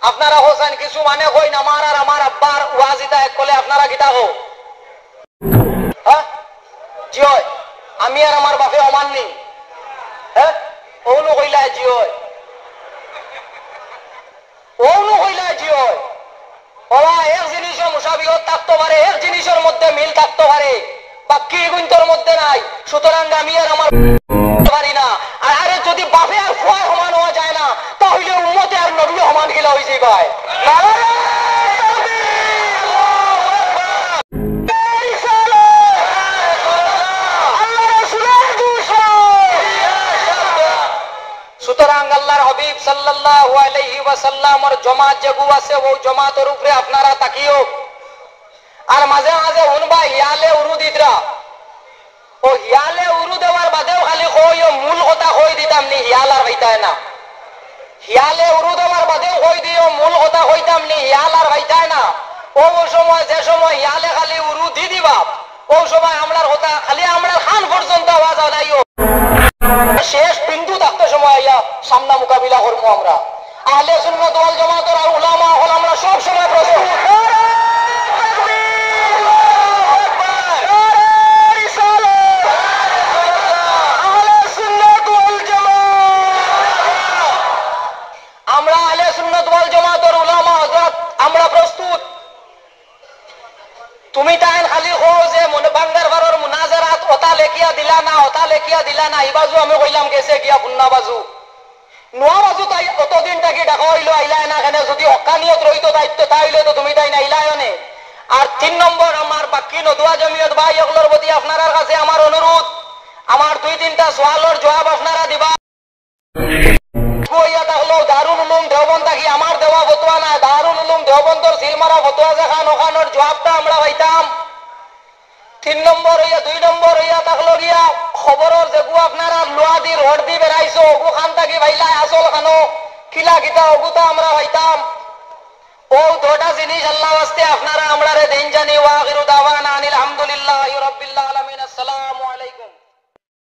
আপনারা হোসেন কিছু মানে কইন, আমার আর আমার আব্বার ওয়াজ ইতা এক কলে আপনারা কিতা কও? হ্যাঁ? জি অয়। আমি আর আমার বাপে সমান নি? হ্যাঁ? অউনু কইলা জি অয়। অউনু কইলা জি অয়। ওবা, এক জিনিসও মুশাবিহত থাকতো পারে, এক জিনিসর মধ্যে মিল থাকতো পারে, বাকি ইগুইন্তর মধ্যে নাই। সুতরাং আমি আর আমার পারি না। আর আরে, যদি বাপে আর ফুয়ায় সমান অওয়া যায় না, তা অইলে উম্মতে আর নবীও সমান কিলা অইযাইবায়। নারায়ে তাকবীর! আল্লাহু আকবার! আল্লাহ রাসূলের দুশমন! সুতরাং আল্লাহর হাবিব সাল্লাল্লাহু আলাইহি ওয়াসাল্লামর জমাত যেগু আছে, অউ জমাতর উপরে আপনারা থাকিও। আর মাঝে মাঝে হুনবা হিয়ালে উরু দিতরা। অউ হিয়ালে উরু দেওয়ার বাদেও খালি কইও, মূল কথা কই দিতাম নি, হিয়াল আর পাইতায় না। হিয়ালে উরু দেওয়ার বাদেও কই দিও, মূল কথা কইতাম নি, হিয়াল আর পাইতায় না। অউ সময়, যে সময় হিয়ালে খালি উরু দি দিবা, অউ সময় আমরার কথা খালি আমরার কান পর্যন্ত আওয়াজ আনাইও। শেষ বিন্দু থাকতে সময় আইয়া সামনা মোকাবিলা করমু আমরা। আহলে সুন্নাত ওয়াল জামাতর আর উলামা অকল আমরা সব সময় প্রস্তুত। নারায়ে তাকবীর! আল্লাহু আকবার! নারায়ে রিসালাত! আহলে সুন্নাত ওয়াল জামাত! আমরা আহলে সুন্নাত ওয়াল জামাতর উলামা হযরত, আমরা প্রস্তুত। তুমি তাইন খালি কও যে মনে বাঙ্গার বারর মুনাজারাত অতা লেখিয়া দিলা না, অতা লেখিয়া দিলা না, ই বাজু আমি কইলাম গেছে গিয়া পুন্না বাজু। নোয়া বাজু তাই অতদিন থাকি ডাকা অইলো, আইলায় না কেনে? যদি হক্কানিয়ত রইতো দায়িত্ব, তা অইলে তো তুমি তাইন আইলায় অনে। আর তিন নম্বর, আমার বাক্কি নদুয়া জমিয়ত ভাই অকলর প্রতি আপনারার কাছে আমার অনুরোধ, আমার দুই তিনটা সওয়ালর জুয়াব আপনারা দিবা। অইয়া থাকলো, দারুল উলুম দেওবন্দ থাকি আমার দেওয়া ফতোয়া নায়, দারুল উলুম দেওবন্দর সিলমারা ফতোয়া যেখান, অখানর জুয়াবটা আমরা পাইতাম। তিন নম্বর অইয়া, দুই নম্বর অইয়া থাকলো গিয়া, খবরর যেগু আপনারা লুয়া দি রড দি বেড়াইছো, অগুখান থাকি পাইলায় আসল খানো, কিলা কিতা অগুতা আমরা পাইতাম। অউ দুইটা জিনিস আল্লাহ ওয়াস্তে আপনারা আমরারে দেইন জানি। ওয়া আখিরু দাওয়ানা আনিল হামদুলিল্লাহি রাব্বিল আলামিন। আসসালামু আলাইকুম।